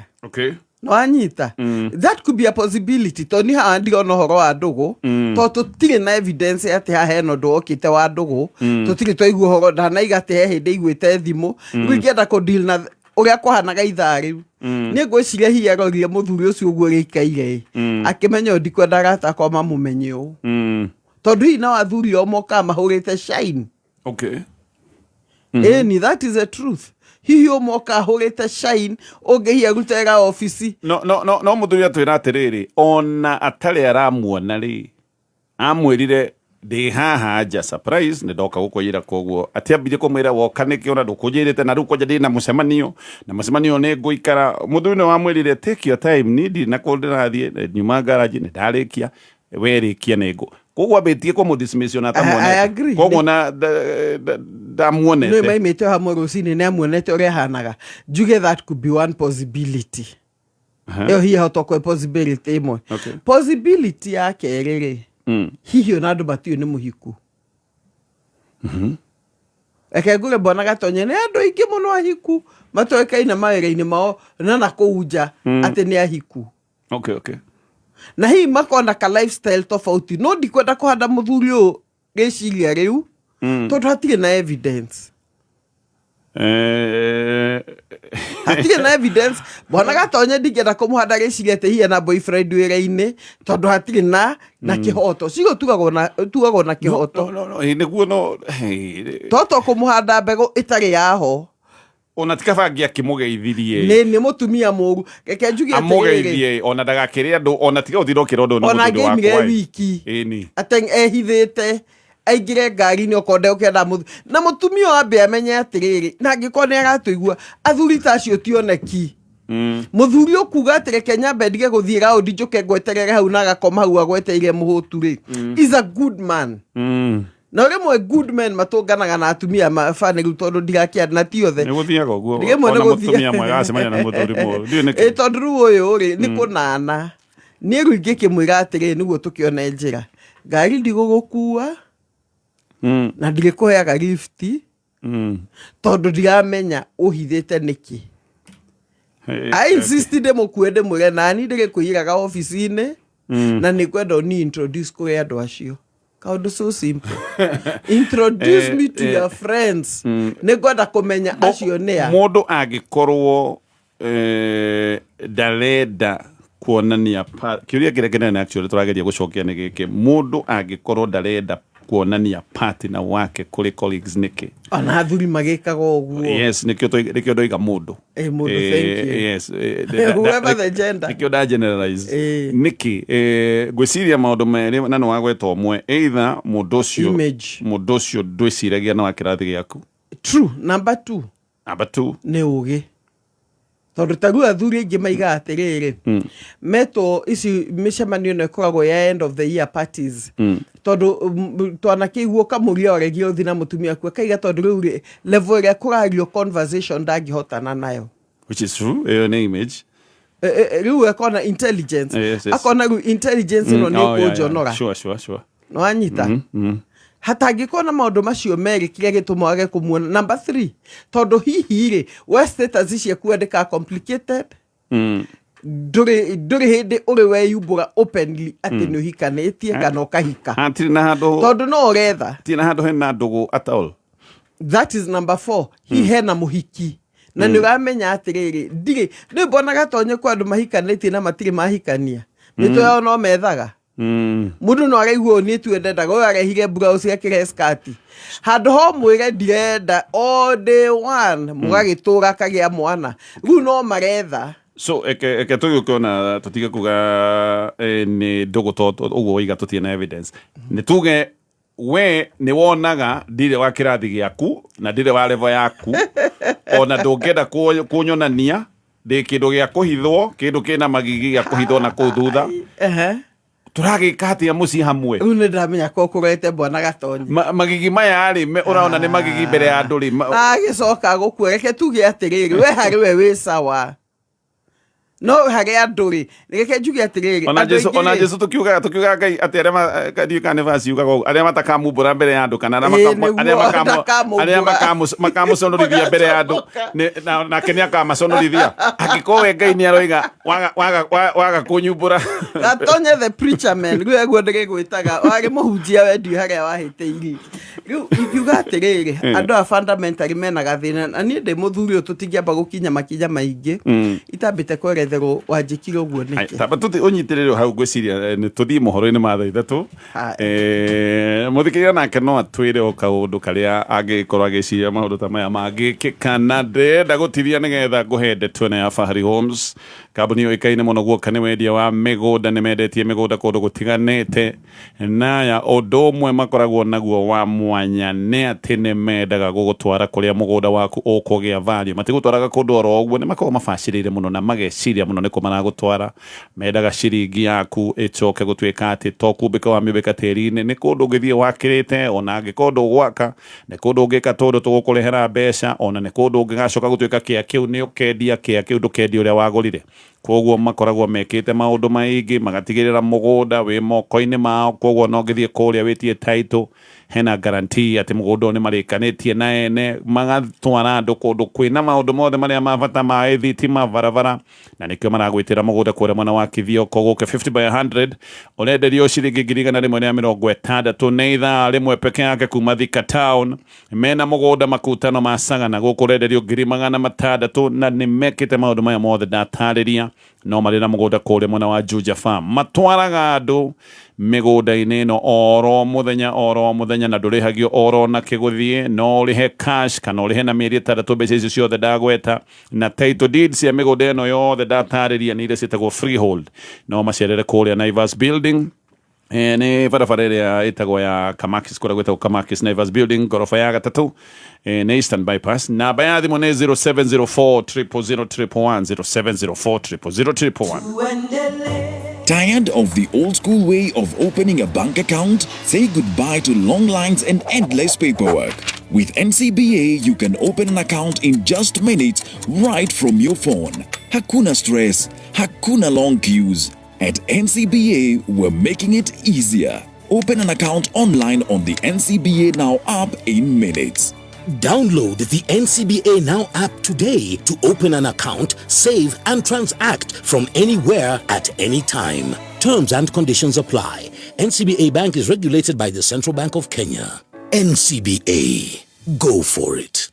Nĩwanyita? That could be a possibility, tondũ niĩ haha ndirona ũhoro wa ndũgũ, tondũ tũtirĩ na evidence atĩ haha hena ũndũ wokĩte wa ndũgũ. Tũtirĩ twaigua ũhoro, ndanaiga atĩ he hĩndĩ aiguĩte thimũ. Rĩu ingĩenda kũ deal na ũrĩa kwahanaga ithaa rĩu, niĩ ngwĩciria hihi arorire mũthuri ũcio ũguo gĩikaire ĩ, akĩmenya ũyũ ndikwenda arata akwa mamũmenye ũũ, tondũ hihi nao athuri o mokaga mahũrĩte shine. Ĩni, that is the truth. Hihi ũmoka ahũrĩte shine, ũngĩhihi arute wĩra obici. No no no no mũthuri atwĩra atĩrĩrĩ, ona atarĩ aramuona rĩ, amwĩrire ndĩ haha nja, surprise, nĩ ndoka gũkũiyĩra. Koguo atiambirie kũmwĩra woka nĩkĩ ona ndũkũnjĩrĩte, na rĩu kwanja ndĩ na mũcemanio, na mũcemanio nĩ ngũikara. Mũthuri nĩ wamwĩrire, "Take your time, niĩ ndirĩ na kũndũ ndĩrathiĩ, nyuma ngaraji nĩ ndarĩkia, werĩkia nĩ ngũ." Koguo ambĩtie kũmũ dismiss ona I atamuonete. agree. Koguo na Nĩ ndamuonete. maimĩte o hamwe rũcinĩ, nĩ amuonete ũrĩa ahanaga. Njuge that could be one possibility. Ĩyo hihi hota kwe possibility ĩmwe. Possibility ya kerĩ rĩ, hihi ona andũ matiũĩ nĩ mũhiku. Reke ngũre, bwana Gatonye, nĩ andũ aingĩ mũno ahiku matoĩkaine mawĩra-inĩ mao na nakũu nja atĩ nĩ ahiku, na hihi makona ka lifestyle tofauti. No ndikwenda kũhanda mũthuri ũyũ rĩciria rĩu, tondũ hatirĩ na evidence. Hatirĩ na evidence, bwana Gatonye. Ndingĩenda kũmũhanda rĩciria atĩ hihi ena boyfriend wĩra-inĩ, tondũ hatirĩ na kĩhoto. Cigo tugagwo na kĩhoto. No, no, no, nĩguo no hey, Toto kũmũhanda mbegũ ĩtarĩ yaho. Ona ti kaba angĩakĩmũgeithirie. Nĩ mũtumia mũru. Reke njuge atĩrĩrĩ, Amũgeithie ona ndagakĩre andũ, ona tiga gũtinda ũkĩra ũndũ ũyũ nĩ ona mũthuri angĩaimire wakwa ĩ. wiki Ĩni. atĩ ehithĩte aingĩre ngari-inĩ okorwo ndegũkĩenda mũthuri na mũtumia ũyũ ambe amenye atĩrĩrĩ, na angĩkorwo nĩ aratũigua, athuri ta acio tioneki. Mũthuri ũkuga atĩ reke nyambe ndige gũthiĩ raũndi, njũke ngweterere hau, na agakoma hau agweteire mũhũtu rĩ, is a good man. Na rĩmwe good men matũnganaga na atumia mabanĩ rĩu, tondũ ndirakĩa na ti othe. Nĩ gũthiaga ũguo. Rĩmwe Ona nĩ gũthiaga. mũtumia mwega acemania na mũthuri mũũru, ndiũĩ nĩkĩ. Ĩ, tondũ rĩu ũyũ rĩ nĩ kũnana niĩ rĩu ingĩkĩmwĩra atĩrĩrĩ, nĩguo tũkĩone njĩra, ngari ndigũgũkua na ndirĩkũheaga lifti, tondũ ndiramenya ũhithĩte nĩkĩ. I insist ndĩmũkue, ndĩmwĩre nani ndĩrĩkũiyĩraga obici-inĩ, na nĩ ngwenda ũni introduce kũrĩ andũ acio. Kaũndũ so simple, introduce me to your friends, nĩ ngwenda kũmenya acio nĩ a. Mũndũ angĩkorwo ndarenda kuonania kĩũria kĩrĩa kĩnene actually tũrageria gũcokia nĩ gĩkĩ: mũndũ angĩkorwo ndarenda kuonania partner wake kũrĩ colleagues nĩkĩ? Ona athuri magĩkaga ũguo. Yes, nĩkĩo nĩkĩo ndoiga mũndũ. Mũndũ, thank you. Yes, Whoever the gender. Nĩkĩo nda generalize. Nĩkĩ? Ngwĩciria maũndũ merĩ, na nĩ wagweta ũmwe, either mũndũ ũcio Image. mũndũ ũcio ndwĩciragia nĩ wa kĩrathi gĩaku. True. Number two. Number two. Nĩ ũgĩ, tondũ ta rĩu athuri aingĩ maigaga atĩrĩrĩ, metwo ici mĩcemanio ĩno ĩkoragwo ya end of the year parties, tondũ twanakĩiguo kamũria oregia ũthi na mũtumia aku, akaiga tondũ rĩu rĩ, level ĩrĩa kũrario conversation ndangĩhotana nayo. Which is true, ĩyo nĩ image. Rĩu akona intelligence, akona rĩu intelligence ĩno nĩ Oh, yeah. ĩkũnjonora. Nĩwanyita? Hatangĩkorwo na maũndũ macio merĩ, kĩrĩa gĩtũma wage kũmuona number 3, tondũ hihi rĩ, we status ciaku wandĩkaga complicated, ndũrĩ hĩndĩ ũrĩ weyumbũra openly atĩ nĩ ũhikanĩtie kana ũkahika. Hatirĩ na handũ. Tondũ no ũretha. Hatirĩ na handũ hena ndũgũ at all. That is number 4. Hihi hena mũhiki na nĩ ũramenya atĩrĩrĩ, ndirĩ nĩ mbonaga tonye kwa andũ mahikanĩtie na matirĩ mahikania, mĩtwe yao no methaga. Mũndũ no araigua ũũ, niĩ tu ndendaga ũyũ arehire blouse akĩrehe skati, handũ ho mwĩre ndirenda all day one, mũgagĩtũra akagĩa mwana, rĩu no maretha. So eke tũgĩũke ona tũtige kuga nĩ ndũgũ, to ũguo waiga tũtirĩ na evidence, nĩ tuge we nĩ wonaga ndirĩ wa kĩrathi gĩaku na ndirĩ wa level yaku, ona ndũngĩenda kũnyonania ndĩ kĩndũ gĩa kũhithwo, kĩndũ kĩna magigi gĩa kũhithwo na kũu thutha. Tũragĩka atĩa mũciĩ hamwe? Rĩu nĩ ndamenya ko kũrete bwana Gatonyi. Magigi maya rĩ, ũraona nĩ magigi mbere ya andũ rĩ. Agĩcoka gũkua, reke tuge atĩrĩrĩ, we harĩ we wĩ sawa, no harĩ andũ rĩ, reke njuge atĩrĩrĩ, Ona andũ Jesu aingĩ ona rĩ- Jesu tukiugaga Ngai atĩ arĩa ndiũĩ kana nĩ verse yugaga ũguo, arĩa matakamumbũra mbere ya andũ kana arĩa Ĩĩ, nĩguo, arĩa ndakamumbũra. arĩa makamuconorithia mbere ya andũ, nake nĩ akamaconorithia, angĩkorwo we Ngai nĩ aroiga waga kũnyumbũra. Gatonye the preacher man, rĩu eguo ndĩrĩgwĩtaga, warĩ mũhunjia wendio harĩa wahĩtĩirie. Rĩu ingiuga atĩrĩrĩ, andũ aya fundamentally mena gathĩna, na niĩ ndĩ mũthuri ũyũ, tũtingĩamba gũkinya makinya maingĩ itambĩte kweretherwo wanjĩkire ũguo Ai, nĩkĩ. tamba tũthi ũnyitĩrĩre hau, ngwĩciria nĩ tũthiĩ mohoro-inĩ ma thaa 3. Haya. Mũthikĩrĩria nake no atwĩre o kaũndũ karĩa angĩkorwo agĩciria maũndũ ta maya mangĩkĩka, na ndĩrenda gũtithia nĩgetha ngũhe ndeto ĩno ya Fahari Homes, kambuni yũĩkaine mũno guoka nĩ wendia wa mĩgũnda. Nĩ mendetie mĩgũnda kũndũ gũtiganĩte, naya ũndũ ũmwe makoragwo naguo wa mwanya nĩ atĩ nĩ mendaga gũgũtwara kũrĩa mũgũnda waku ũkũgĩa value. Matigũtwaraga kũndũ oro ũguo, nĩ makoragwo mabacĩrĩire mũno na mageciria mũno nĩkũ maragũtwara. Mendaga ciringi yaku ĩcoke gũtuĩka atĩ to kumbĩka wa mĩũmbĩka tĩri-inĩ, nĩ kũndũ ũngĩthiĩ wakĩrĩte, ona angĩkorwo ndũgwaka, nĩ kũndũ ũngĩka tũndũ tũgũkũrehera mbeca, ona nĩ kũndũ ũngĩgacoka gũtuĩka kĩa kĩu nĩ ũkendia, kĩa kĩu ndũkendia ũrĩa wagũrire. Koguo makoragwo mekĩte maũndũ maingĩ magatigĩrĩra mũgũnda wĩ moko-inĩ mao. Koguo no ũngĩthiĩ kũrĩa wĩtie title, hena guarantee atĩ mũgũnda ũyũ nĩ marĩkanĩtie na ene. Magatwara andũ kũndũ kwĩna maũndũ mothe marĩa ma bata, maĩ, thitima, barabara, na nĩkĩo maragwĩtĩra mũgũnda kũrĩa mwena wa Kithioko gũke 50 by 100, ũrenderio ciringi 165,000 nĩ ithaa rĩmwe peke yake kuma Thika town. Mena mũgũnda makutano ma Sagana, gũkũ ũrenderio 600,000, na nĩ mekĩte maũndũ maya mothe ndatarĩria. No marĩ na mũgũnda kũrĩa mwena wa Juja Farm. Matwaraga andũ mĩgũnda-inĩ ĩno oro mũthenya oro mũthenya, na ndũrĩhagio oro na kĩgũthiĩ, no ũrĩhe cash kana ũrĩhe na mĩeri 6 mbeca icio ciothe ndagweta. Na title deeds cia mĩgũnda ĩno yothe ndatarĩria nĩ iria ciĩtagwo freehold. No macerere kũrĩa Naivas building, nĩ barabara ĩrĩa ĩtagwo ya Kamakis, kũrĩa gwĩtagwo Kamakis, Naivas building, ngoroba ya gatatũ, nĩ Eastern Bypass. Namba ya thimũ nĩ 0704 000 111, 0704 000 111. Tired of the old school way of opening a bank account? Say goodbye to long lines and endless paperwork. With NCBA, you can open an account in just minutes right from your phone. Hakuna stress, hakuna long queues. At NCBA, we're making it easier. Open an account online on the NCBA Now app in minutes. Download the NCBA Now app today to open an account, save, and transact from anywhere at any time. Terms and conditions apply. NCBA Bank is regulated by the Central Bank of Kenya. NCBA. Go for it.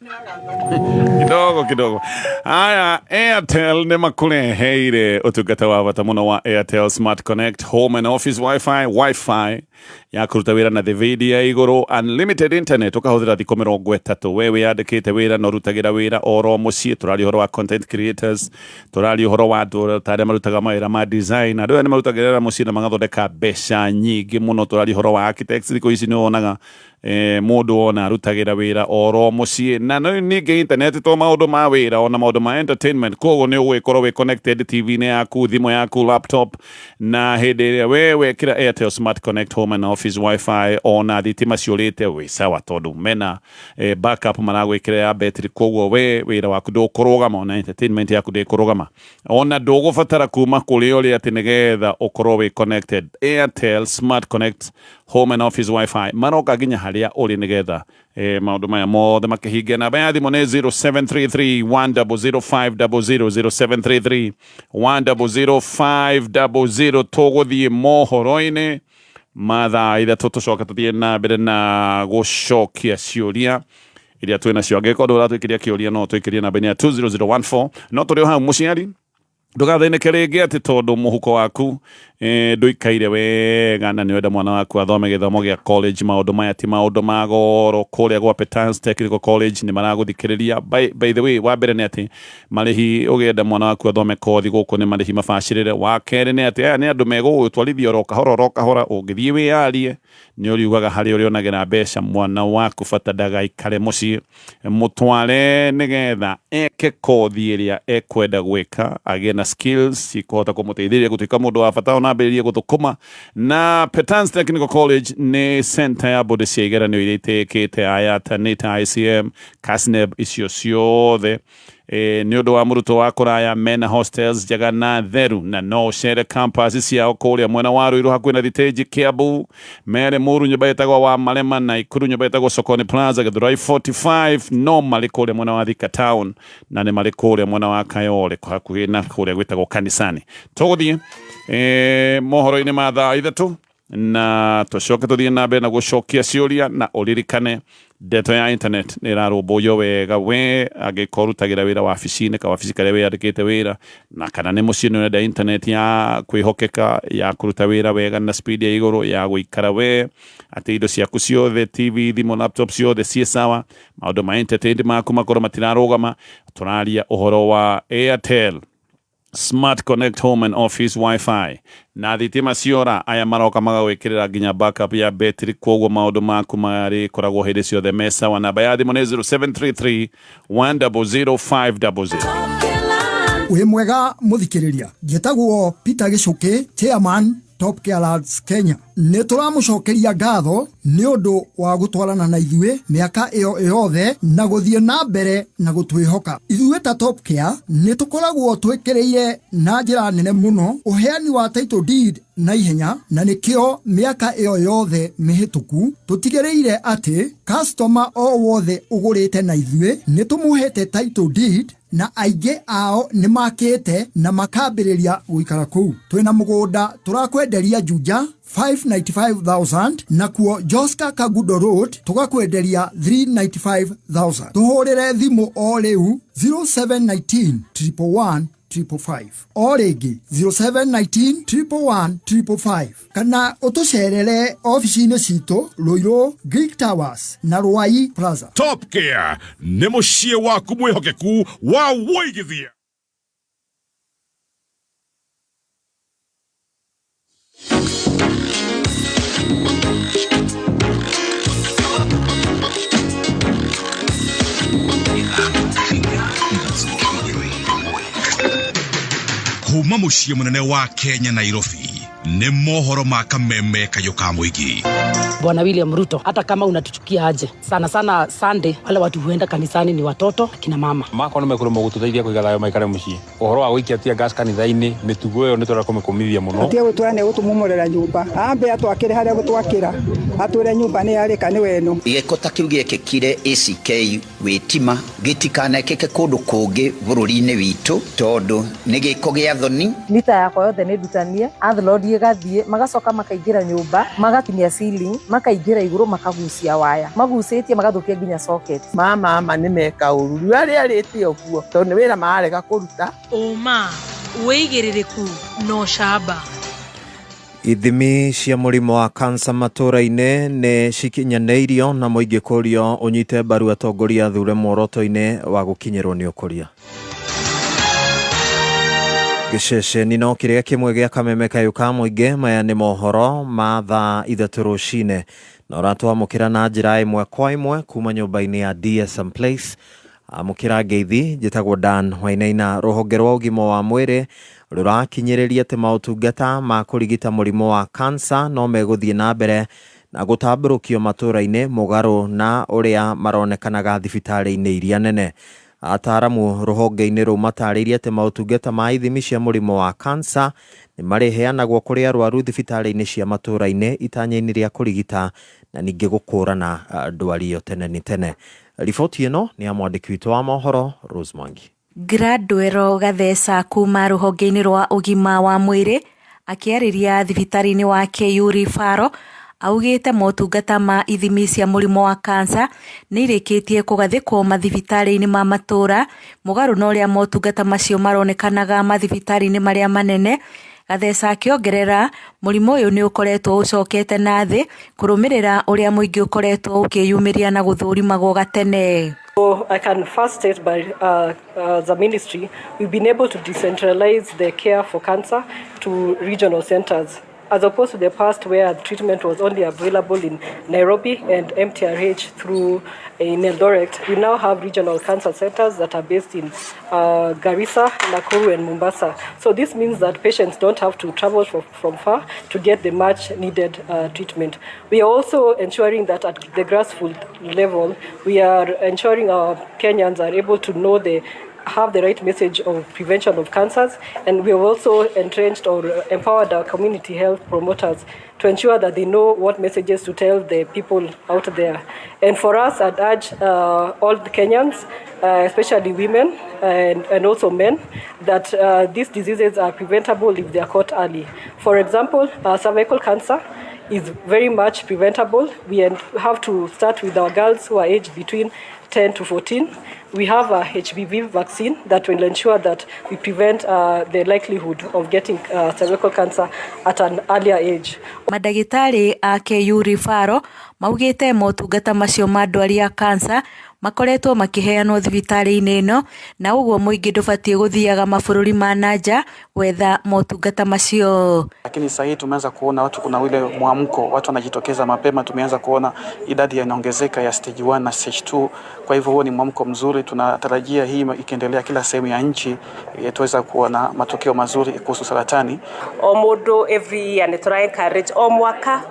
Kidogo kidogo. Haya, Airtel nĩ makũreheire ũtungata wa bata mũno wa Airtel Smart Connect Home and Office WiFi, WiFi ya kũruta wĩra na thibindi ya igũrũ, unlimited internet ũkahũthĩra thikũ 30. We wĩyandĩkĩte wĩra na ũrutagĩra wĩra oro mũciĩ, tũraria ũhoro wa content creators, tũraria ũhoro wa andũ ta arĩa marutaga mawĩra ma design, andũ aya nĩ marutagĩra wĩra mũciĩ na magathondeka mbeca nyingĩ mũno. Tũraria ũhoro wa architects, thikũ ici nĩ wonaga mũndũ ona arutagĩra wĩra oro mũciĩ, na no ningĩ internet to maũndũ ma wĩra, ona maũndũ ma entertainment. Koguo nĩ ũgũgĩkorwo wĩ connected TV-inĩ yaku, thimũ yaku, laptop, na hĩndĩ ĩrĩa we wekĩra Airtel Smart Connect Home and Office WiFi, ona thitima ciũrĩte wĩ sawa, tondũ mena backup maragwĩkĩra ya betri. Koguo we wĩra waku ndũkũrũgama, ona entertainment yaku ndĩkũrũgama, ona ndũgũbatara kuma kũrĩ ũrĩa atĩ nĩgetha ũkorwo wĩ connected. Airtel Smart Connect. Home and Office WiFi maroka nginya harĩa ũrĩ nĩgetha maũndũ maya mothe makĩhinge. Namba ya thimũ nĩ 0733 100500, 0733 100500. Tũgũthiĩ mohoro-inĩ ma thaa 3, tũcoke tũthiĩ na mbere na gũcokia ciũria iria twĩ nacio. Angĩkorwo ndũratwĩkĩria kĩũria, no twĩkĩrie namba-inĩ ya 20014. No tũrĩ o hau, mũciari, ndũgathĩnĩke rĩngĩ atĩ tondũ mũhuko waku ndũikaire wega na nĩwenda mwana waku athome gĩthomo gĩa college. Maũndũ maya ti maũndũ ma goro. Kũrĩa gwa Petans Technical College nĩ maragũthikĩrĩria. By the way, wa mbere nĩ atĩ marĩhi ũgĩenda mwana waku athome kothi gũkũ nĩ marĩhi mabacĩrĩre. Wa kerĩ nĩ atĩ aya nĩ andũ megũgũtwarithia oro kahora oro kahora. Ũngĩthiĩ wĩyarie nĩ ũriugaga harĩa ũrĩonagĩra mbeca. Mwana waku bata ndagaikare mũciĩ, mũtware nĩgetha eke kothi ĩrĩa ekwenda gwĩka, agĩe na skills cikũhota kũmũteithĩrĩria gũtuĩka mũndũ wa bata ona ambĩrĩrie gũthũkũma. Na Petans Technical College nĩ center ya bodi cia igeranio iria itĩkĩte IATA, NITA, ICM, KASNEB, icio ciothe. Nĩ ũndũ wa mũrutwo wa kũraya, mena hostels njega na theru, na no ũcere campus ciao kũrĩa mwena wa Ruiru hakuhĩ na thitĩnji, Kiambu mere Mũru nyũmba ĩtagwo wa Marema, na Ikuru nyũmba ĩtagwo Sokoni Plaza, Githurai 45. No marĩ kũrĩa mwena wa Thika Town, na nĩ marĩ kũrĩa mwena wa Kayole hakuhĩ na kũrĩa gwĩtagwo Kanisani. Tũgũthiĩ mohoro-inĩ ma thaa 3 na tũcoke tũthiĩ na mbere na gũcokia ciũria. Na ũririkane ndeto ya internet nĩ ĩrarũmbũiyo wega. We angĩkorwo ũrutagĩra wĩra wabici-inĩ, kawabici karĩa wĩyandĩkĩte wĩra, na kana nĩ mũciĩ, nĩ ũrenda internet ya kwĩhokeka, ya kũruta wĩra wega na speed ya igũrũ, ya gũikara we atĩ indo ciaku ciothe, TV, thimũ, laptop, ciothe ciĩ sawa, maũndũ ma entertainment maku makorwo matirarũgama, tũraria ũhoro wa Airtel Smart Connect Home and Office WiFi. Na thitima ciora, aya maroka magagwĩkĩrĩra nginya backup ya betri, koguo maũndũ maku marĩkoragwo hĩndĩ ciothe me sawa. Namba ya thimũ nĩ 0733 100500. Wĩ mwega mũthikĩrĩria, njĩtagwo Peter Gĩcũkĩ, chairman Top Care Lads Kenya. Nĩ tũramũcokeria ngatho nĩ ũndũ wa gũtwarana na ithuĩ mĩaka ĩyo yothe na gũthiĩ na mbere na gũtwĩhoka. Ithuĩ ta Top Care nĩ tũkoragwo twĩkĩrĩire na njĩra nene mũno ũheani wa title deed na ihenya, na nĩkĩo mĩaka ĩyo yothe mĩhĩtũku tũtigĩrĩire atĩ customer o wothe ũgũrĩte na ithuĩ nĩ tũmũhete title deed, na aingĩ ao nĩ makĩte na makambĩrĩria gũikara kũu. Twĩna mũgũnda tũrakwenderia Juja 595,000, nakuo Joska Kagudo Road tũgakwenderia 395,000. Tũhũrĩre thimũ o rĩu 0719 111 555, o rĩngĩ 0719 111 555, kana ũtũcerere ofici-inĩ citũ Ruiru Greek Towers na Ruai Plaza. Top Care nĩ mũciĩ waku mwĩhokeku wa wũigithia. Kuma mũciĩ mũnene wa Kenya, Nairobi, nĩ mohoro ma kameme kayũ ka mũingĩ. Bwana William Ruto, hata kama unatuchukia aje, sana sana Sunday wale watu huenda kanisani ni watoto, akina mama. Makwa nĩ mekũremwo gũtũteithia kũiga thayũ maikare mũciĩ. Ũhoro wa gũikia tear gas kanitha-inĩ, mĩtugo ĩyo nĩ tũrenda kũmĩkũmithia mũno. Atige gũtwara nĩ gũtũmomorera nyũmba, ambe atwakĩre harĩa gũtwakĩra, atwĩre nyũmba nĩ yarĩka nĩ wenu. Gĩko ta kĩu gĩekĩkire ACK Witima gĩtikanekĩke kũndũ kũngĩ bũrũri-inĩ witũ, tondũ nĩ gĩko gĩa thoni. Mita yakwa yothe nĩ ndutanie, landlord ĩgathiĩ, magacoka makaingĩra nyũmba, magakinyia ceiling, makaingĩra igũrũ, makagucia waya, magucĩtie magathũkia nginya socket. Mama ma nĩ meka ũru riũa rĩarĩte ũguo tondũ nĩ wĩra mararega kũruta. Ũma, wĩigĩrĩrĩku na ũcamba. Ithimi cia mũrimũ wa kansa matũra-inĩ nĩ cikinyanĩirio na mũingĩ kũrio ũnyite mbaru atongoria athure muoroto-inĩ wa gũkinyĩrwo nĩ ũkũria. Gĩceceni no kĩrĩa kĩmwe gĩa kameme kayũ ka mũingĩ. Maya nĩ mohoro ma thaa 3 rũcinĩ, na ũratwamũkĩra na njĩra ĩmwe kwa ĩmwe kuma nyũmba-inĩ ya DSM Place. Amũkĩra ngeithi, njĩtagwo Dan Wainaina. Rũhonge rwa ũgima wa mwĩrĩ rũrakinyĩrĩria atĩ maũtungata ma kũrigita mũrimũ wa kansa no megũthiĩ na mbere na gũtambũrũkio matũra-inĩ, mũgarũ na ũrĩa maronekanaga thibitarĩ-inĩ iria nene. Ataaramu rũhonge-inĩ rũu matarĩirie atĩ maũtungata ma ithimi cia mũrimũ wa kansa nĩ marĩheanagwo kũrĩ arwaru thibitarĩ-inĩ cia matũũra-inĩ itanya-inĩ rĩa kũrigita na ningĩ gũkũrana ndwari ĩyo tene nĩ tene. Riboti ĩno nĩ ya mwandĩki witũ wa mohoro Rose Mwangi. Gradwell Gatheca kuma rũhonge-inĩ rwa ũgima wa mwĩrĩ akĩarĩria thibitarĩ-inĩ wa KU Referral augĩte motungata ma ithimi cia mũrimũ wa kansa nĩ irĩkĩtie kũgathĩkwo mathibitarĩ-inĩ ma matũũra mũgarũ na ũrĩa motungata macio maronekanaga mathibitarĩ-inĩ marĩa manene. Gatheca akĩongerera mũrimũ ũyũ nĩ ũkoretwo ũcokete na thĩ kũrũmĩrĩra ũrĩa mũingĩ ũkoretwo ũkĩyumĩria na gũthũrimagwo gatene. So I can first state by the ministry, we've been able to decentralize the care for cancer to regional centers, as opposed to the past where treatment was only available in Nairobi and MTRH through in Eldoret. We now have regional cancer centers that are based in Garissa, Nakuru and Mombasa. So this means that patients don't have to travel from far to get the much needed treatment. We are also ensuring that at the grassroots level, we are ensuring our Kenyans are able to know have the right message of prevention of cancers, and we have also entrenched or empowered our community health promoters to ensure that they know what messages to tell the people out there. And for us, I'd urge all the Kenyans, especially women and also men, that these diseases are preventable if they are caught early. For example, cervical cancer is very much preventable. We have to start with our girls who are aged between 10 to 14. We have a HPV vaccine that will ensure that we prevent the likelihood of getting cervical cancer at an earlier age. Mandagĩtarĩ a KU Referral maugĩte motungata macio ma ndwari ya kansa makoretwo makĩheanwo thibitarĩ-inĩ ĩno na ũguo mũingĩ ndũbatiĩ gũthiaga mabũrũri ma nanja gwetha motungata macio. Lakini sasa hii tumeanza kuona watu, kuna ule mwamko, watu wanajitokeza mapema. Tumeanza kuona idadi inaongezeka ya stage 1 na stage 2. Kwa hivyo huo ni mwamko mzuri, tunatarajia hii ikiendelea kila sehemu ya nchi tuweza kuwa na matokeo mazuri kuhusu saratani. O mundu every year ni tura encourage o mwaka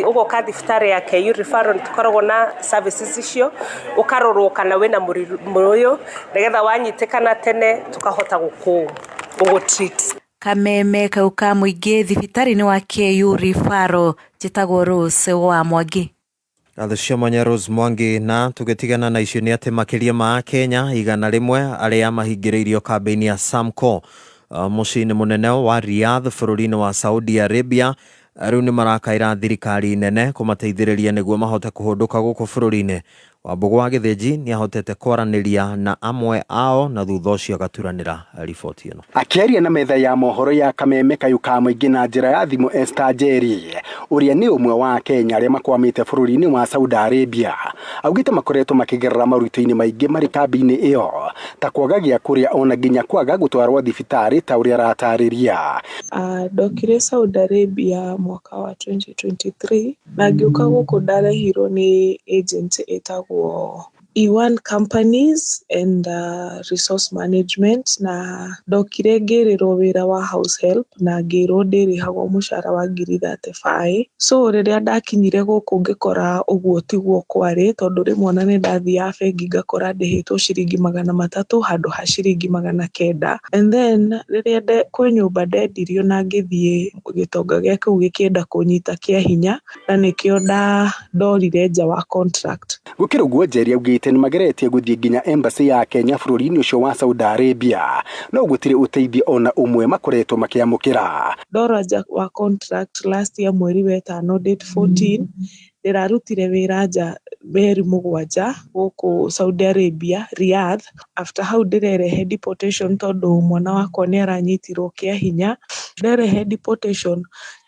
ugoka thibitarĩ ya KU Referral, tukoragwo na services icio ukarorwo kana wina mũrimũ ũyũ nigetha wanyitikana tene tukahota gũkũ treat. Kameme kau ka mũingĩ thibitarĩ-inĩ wa KU Referral, njĩtagwo Rose wa Mwangi. Ngatho cia mwanya Rose Mwangi. Na tũgĩtigana na icio nĩ atĩ makĩria ma Kenya 100 arĩa mahingĩrĩirio kambĩ-inĩ ya Samco mũciĩ-inĩ mũnene wa Riyadh bũrũri-inĩ wa Saudi Arabia rĩu nĩ marakaĩra thirikari nene kũmateithĩrĩria nĩguo mahote kũhũndũka gũkũ bũrũri-inĩ. Wambũgũ wa Gĩthĩnji nĩ ahotete kwaranĩria na amwe ao na thutha ũcio agaturanĩra riboti ĩno. Akĩaria na metha ya mohoro ya Kameme kayũ ka mũingĩ na njĩra ya thimũ, Esther Njeri ũrĩa nĩ ũmwe wa Kenya arĩa makwamĩte bũrũri-inĩ wa Saudi Arabia augĩte makoretwo makĩgerera maũritũ-inĩ maingĩ marĩ kambĩ-inĩ ĩyo ta kwaga gĩa kũrĩa ona nginya kwaga gũtwarwo thibitarĩ ta ũrĩa aratarĩria. Ndokire Saudi Arabia mwaka wa 2023 na ngĩũka gũkũ ndarehirwo nĩ agent ĩtagwo E1 Companies and Resource Management, na ndokire ngĩrĩrwo wĩra wa house help na ngĩrwo ndĩrĩhagwo mũcara wa 35,000. So rĩrĩa ndakinyire gũkũ ngĩkora ũguo tiguo kwarĩ, tondũ rĩmwe ona nĩ ndathiaga bengi ngakora ndĩhĩtwo ciringi 300 handũ ha ciringi 900. And then rĩrĩa kwĩ nyũmba ndendirio na ngĩthiĩ gĩtonga gĩa kĩu gĩkĩenda kũnyita kĩa hinya na nĩkĩo ndorire nja wa contract. Gũkĩrĩ ũguo, Njeri augĩte nĩ mageretie gũthiĩ nginya embassy ya Kenya bũrũri-inĩ ũcio wa Saudi Arabia no gũtirĩ ũteithio ona ũmwe makoretwo makĩamũkĩra. Ndorwa nja wa contract last year mweri wa ĩtano date 14, ndĩrarutire wĩra nja mĩeri 7 gũkũ Saudi Arabia Riyadh. After hau ndĩrerehe deportation tondũ mwana wakwa nĩ aranyitirwo kĩa hinya. Nderehe deportation,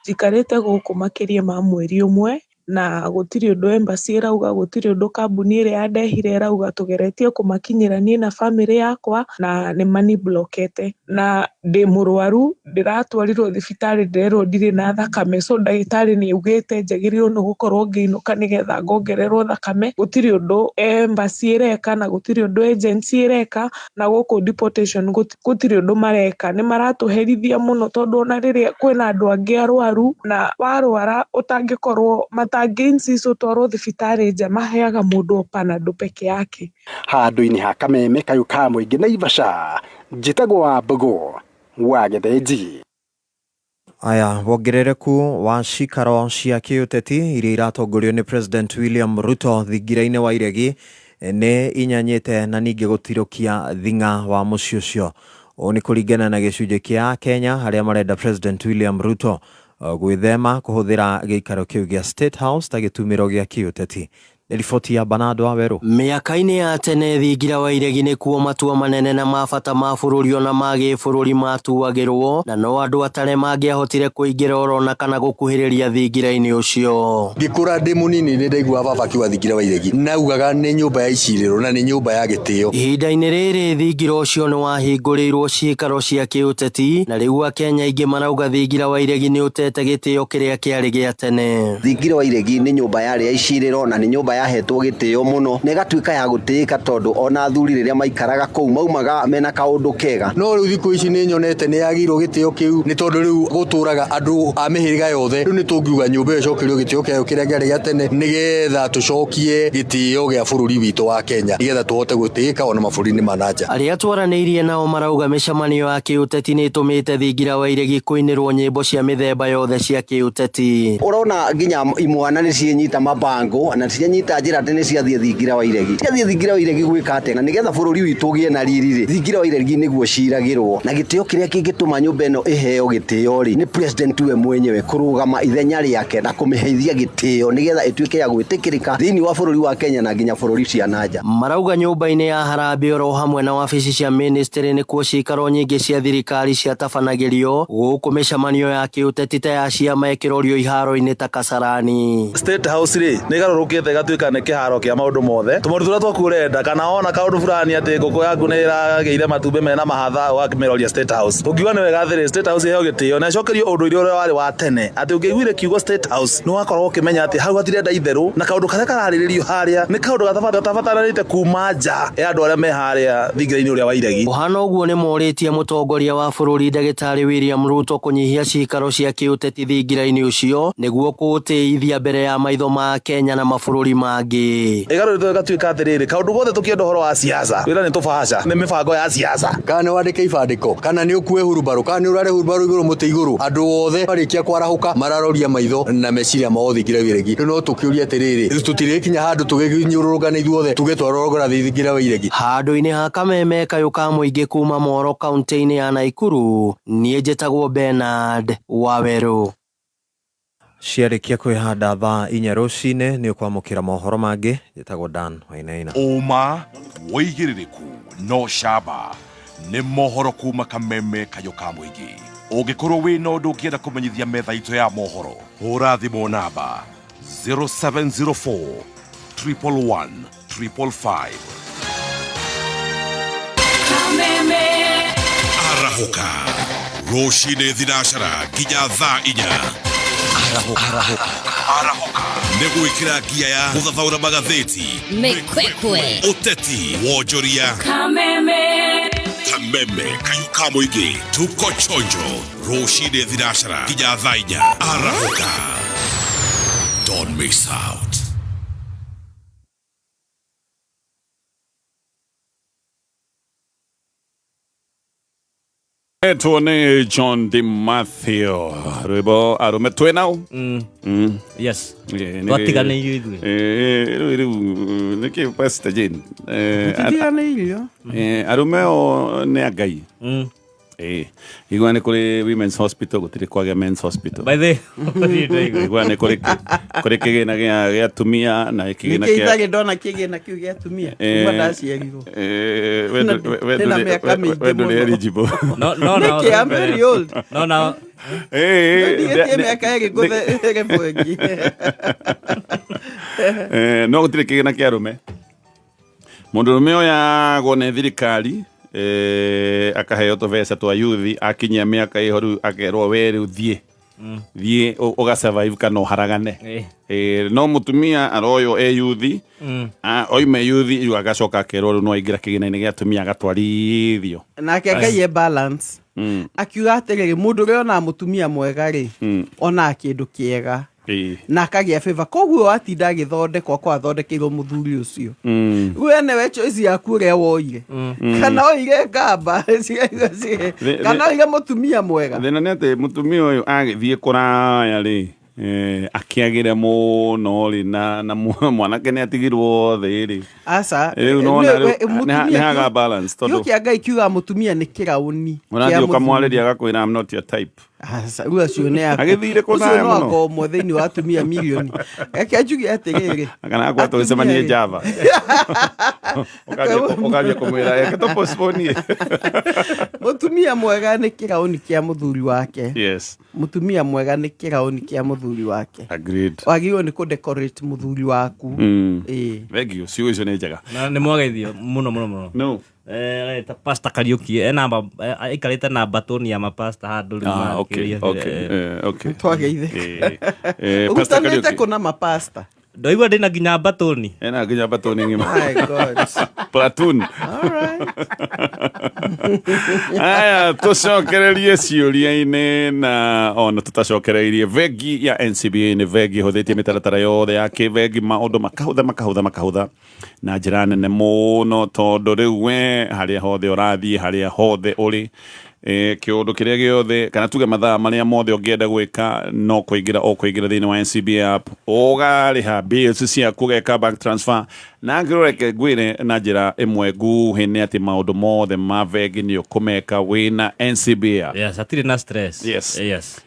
njikarĩte gũkũ makĩria ma mweri ũmwe na gũtirĩ ũndũ embassy ĩrauga, gũtirĩ ũndũ kambuni ĩrĩa yandehire ĩrauga. Tũgeretie kũmakinyĩra niĩ na bamĩrĩ yakwa na nĩ maniblokete, na ndĩ mũrwaru, ndĩratwarirwo thibitarĩ ndĩrerwo ndirĩ na thakame, so ndagĩtarĩ nĩ augĩte njagĩrĩirwo nĩ gũkorwo ngĩinũka nĩgetha ngongererwo thakame. Gũtirĩ ũndũ embassy ĩreka na gũtirĩ ũndũ agency ĩreka, na gũkũ deportation gũtirĩ ũndũ mareka. Nĩ maratũherithia mũno tondũ ona rĩrĩa kwĩna andũ angĩ arwaru na warwara ũtangĩkorwo Ũtangĩ insist ũtwarwo thibitarĩ nja, maheaga mũndũ o Panadol peke yake. Handũ-inĩ ha Kameme kayũ ka mũingĩ Naivasha, njĩtagwo Wambũgũ wa Gĩthĩnji. Aya, wongerereku wa cikaro cia kĩũteti iria iratongorio nĩ President William Ruto thingira-inĩ wa iregi nĩ inyanyĩte na ningĩ gũtirũkia thing'a wa mũciĩ ũcio. Ũũ nĩ kũringana na gĩcunjĩ kĩa Kenya arĩa marenda President William Ruto gwĩthema kũhũthĩra gĩikaro kĩu gĩa State House ta gĩtumĩro gĩa kĩũteti. Nĩ riboti ya Bernard Waweru. Mĩaka-inĩ ya tene thingira wa iregi nĩkuo matua manene na ma bata ma bũrũri ona ma gĩbũrũri matuagĩrwo, na no andũ atare mangĩahotire kũingĩra orona kana gũkuhĩrĩria thingira-inĩ ũcio. Ngĩkũra ndĩ mũnini nĩ ndaiguaga baba akiuga thingira wa iregi, na augaga nĩ nyũmba ya icirĩro na nĩ nyũmba ya gĩtĩo. Ihinda-inĩ rĩrĩ thingira ũcio nĩ wahingũrĩirwo ciikaro cia kĩũteti, na rĩu Akenya aingĩ marauga thingira wa iregi nĩ ũtete gĩtĩo kĩrĩa kĩarĩ gĩa tene. Thingira wa iregi nĩ nyũmba yarĩ ya icirĩro na nĩ nyũmba yahetwo gĩtĩo mũno na ĩgatuĩka ya gũtĩĩka, tondũ ona athuri rĩrĩa maikaraga kũu maumaga mena kaũndũ kega. No rĩu thikũ ici nĩ nyonete nĩ yagĩirwo gĩtĩo kĩu, nĩ tondũ rĩu gũtũraga andũ a mĩhĩrĩga yothe. Rĩu nĩ tũngiuga nyũmba ĩyo ĩcokerio gĩtĩo kĩayo kĩrĩa kĩarĩ gĩa tene, nĩgetha tũcokie gĩtĩo gĩa bũrũri witũ wa Kenya, nĩgetha tũhote gũtĩĩka ona mabũrũri-inĩ ma na nja. Arĩa twaranĩirie nao marauga mĩcemanio ya kĩũteti nĩ ĩtũmĩte thingira wa iregi kũinĩrwo nyĩmbo cia mĩthemba yothe cia kĩũteti. Ũrona nginya imwana nĩ ciĩnyita mabango na cianyita njĩra atĩ nĩ ciathiĩ thingira wa iregi. Ciathiĩ thingira wa iregi gwĩka atĩa? Na nĩgetha bũrũri witũ ũgĩe na riri rĩ, thingira wa iregi nĩguo ciragĩrwo. Na gĩtĩo kĩrĩa kĩngĩtũma nyũmba ĩno ĩheo gĩtĩo rĩ, nĩ president we mwenyewe kũrũgama ithenya rĩake na kũmĩheithia gĩtĩo, nĩgetha ĩtuĩke ya gwĩtĩkĩrĩka thĩinĩ wa bũrũri wa Kenya na nginya bũrũri cia na nja. Marauga nyũmba-inĩ ya harambee oro hamwe na wabici cia ministry nĩkuo ciikaro nyingĩ cia thirikari ciatabanagĩrio, gũkũ mĩcemanio ya kĩũteti ta ya ciama ĩkĩrorio iharo-inĩ ta Kasarani. State House rĩ nĩ ĩgarũrũkĩte ĩgatuĩka nĩ kĩharo kĩa maũndũ mothe, tũmaũndũ tũrĩa twaku ũrenda, kana wona kaũndũ fulani atĩ ngũkũ yaku nĩ ĩragĩire matumbĩ mena mahatha, ũgakĩmĩroria State House. Tũngiuga nĩ wega atĩrĩ, State House ĩheo gĩtĩo na ĩcokerio ũndũire ũrĩa warĩ wa tene, atĩ ũngĩaiguire kiugo State House nĩ wakoragwo ũkĩmenya atĩ hau hatirenda itherũ, na kaũndũ karĩa kararĩrĩrio harĩa nĩ kaũndũ gatabatarĩte kuma nja ya andũ arĩa me harĩa thingira-inĩ ũrĩa wa iregi. Kũhana ũguo nĩ morĩtie mũtongoria wa bũrũri ndagĩtarĩ William Ruto kũnyihia ciikaro cia kĩũteti thingira-inĩ ũcio nĩguo kũũtĩithia mbere ya maitho ma Kenya na mabũrũri mangĩ. Ĩgarũrĩtwo ĩgatuĩka atĩrĩrĩ, kaũndũ gothe tũkĩenda ũhoro wa siasa, wĩra nĩ tũbaca, nĩ mĩbango ya siasa. Kana nĩ wandĩke ibandĩko, kana nĩ ũkue hurumbarũ, kana nĩ ũrare hurumbarũ igũrũ mũtĩ igũrũ, andũ othe marĩkia kwarahũka mararoria maitho na meciria mao thingira wa iregi. Rĩu no tũkĩũrie atĩrĩrĩ, tũtirĩkinya handũ tũgĩnyũrũrũngane ithuothe tuge twarorogora thingira wa iregi? Handũ-inĩ ha kameme kayũ ka mũingĩ kuma Moro kaunti-inĩ ya Naikuru, niĩ njĩtagwo Bernard Waweru. Ciarĩkia kwĩhanda thaa inya rũcinĩ nĩ ũkwamũkĩra mohoro mangĩ. Njĩtagwo Dan Wainaina. Ũma, wĩigĩrĩrĩku no camba nĩ mohoro kuma Kameme kayũ ka mũingĩ. Ũngĩkorwo wĩna ũndũ ũngĩenda kũmenyithia metha itũ ya mohoro, hũra thimũ namba 0704 111 555. Arahũka rũcinĩ thinacara nginya thaa inya. Arahũka nĩ gwĩkĩra ngia ya gũthathaũra magathĩti, Mĩkwekwe. ũteti, wonjoria. Kameme. Kameme kayũ ka mũingĩ, tuko chonjo rũcinĩ thinacara nginya thaa inya. Arahũka, don't miss out. Etwo nĩ John D Matthew, rwĩmbo arũme twĩ nao. Yes. Twatiganĩirio ithuĩ. Rĩu rĩu nĩkĩ, Pastor Jane? Tũtiganĩirio. Arũme o nĩ a Ngai. Igua nĩ kũrĩ women's hospital, gũtirĩ kwagĩa men's hospital. By the way, Igua nĩ kũrĩ kĩgĩna gĩa atumia na kĩgĩna Nĩkĩ kĩa itarĩ ndona kĩgĩna kĩu gĩa atumia kuma ndaciarirwo? We Na we ndĩna mĩaka mĩingĩ we ndũrĩ mũno. eligible. No, no. Nĩkĩ? I'm very old. No. Ndigĩtie mĩaka ĩrĩ ngũthe level ĩngĩ. No gũtirĩ kĩgĩna kĩa arũme. Mũndũrũme oyagwo nĩ thirikari, akaheo tũbeca twa yuthi, akinyia mĩaka ĩho rĩu akerwo, we rĩu thiĩ thiĩ ũga survive kana ũharagane. No mũtumia aroywo e yuthi, oime yuthi rĩu agacoka akerwo rĩu no aingĩra kĩgĩna-inĩ gĩa atumia agatwarithio. Nake Ngai e balance. Akiuga atĩrĩrĩ, mũndũ ũrĩa onaga mũtumia mwega rĩ, onaga kĩndũ kĩega. Na akagĩa favor, koguo watinda agĩthondekwo kwa athondekeirwo mũthuri ũcio. We newe choice yaku ũrĩa woire, kana oire ngamba kana oire mũtumia mwega. Thĩna nĩ atĩ mũtumia ũyũ agĩthiĩ kũraya rĩ, akĩagĩre mũno rĩ, na mwanake nĩ atigirwo thĩ rĩ. Aca. Rĩu nĩwona we- rĩu mũtumia nĩ haga balance, kĩo tondũ kĩa Ngai kiugaga mũtumia nĩ kĩraũni kĩa ũrathiĩ mũthuri. ũkamwarĩria agakwĩra, "I'm not your type." Aca, rĩu acio nĩ aku. Agĩthire Ũcio kũraya no mũno. anga ũmwe thĩinĩ wa atumia milioni. Reke njuge atĩrĩrĩ, Kana akwa tũgĩcemanie atumia rĩ- Java, ũkanjia kũmwĩra eke tũpostpone. Mũtumia mwega nĩ kĩraũni kĩa mũthuri wake. Mũtumia mwega nĩ kĩraũni kĩa mũthuri wake. Agreed. Wagĩrĩirwo nĩ kũdecorate mũthuri waku. Ĩĩ. Thank you, ciugo icio nĩ njega. Na nĩ mwageithio mũno mũno mũno. No. Areta Pastor Kariuki e namba, aikarĩte na batoni ya mapasta handũ rĩu Ah, okay, makĩria. okay, okay. Twageithĩka. Pastor Ũrutanĩte Kariuki. kũna mapasta. Ndoigua ndĩna nginya batoni. Ena nginya batoni ng'ima. My God. Platoon. Aya, tũcokererie ciũria-inĩ, na ona tũtacokereirie, bengi ya NCBA nĩ bengi ĩhũthĩtie mĩtaratara yothe ya kĩbengi, maũndũ makahũtha makahũtha makahũtha na njĩra nene mũno, tondũ rĩu we harĩa hothe ũrathiĩ, harĩa hothe ũrĩ, kĩũndũ kĩrĩa gĩothe, kana tuge mathaa marĩa mothe ũngĩenda gwĩka, no kũingĩra o kũingĩra thĩinĩ wa NCBA app, ũgarĩha bills ciaku, ũgeka bank transfer. Na angĩrwo reke ngwĩre na njĩra ĩmwe nguhĩ nĩ atĩ maũndũ mothe ma bengi nĩ ũkũmeka wĩna NCBA app. Yes, hatirĩ na stress. Yes. Yes.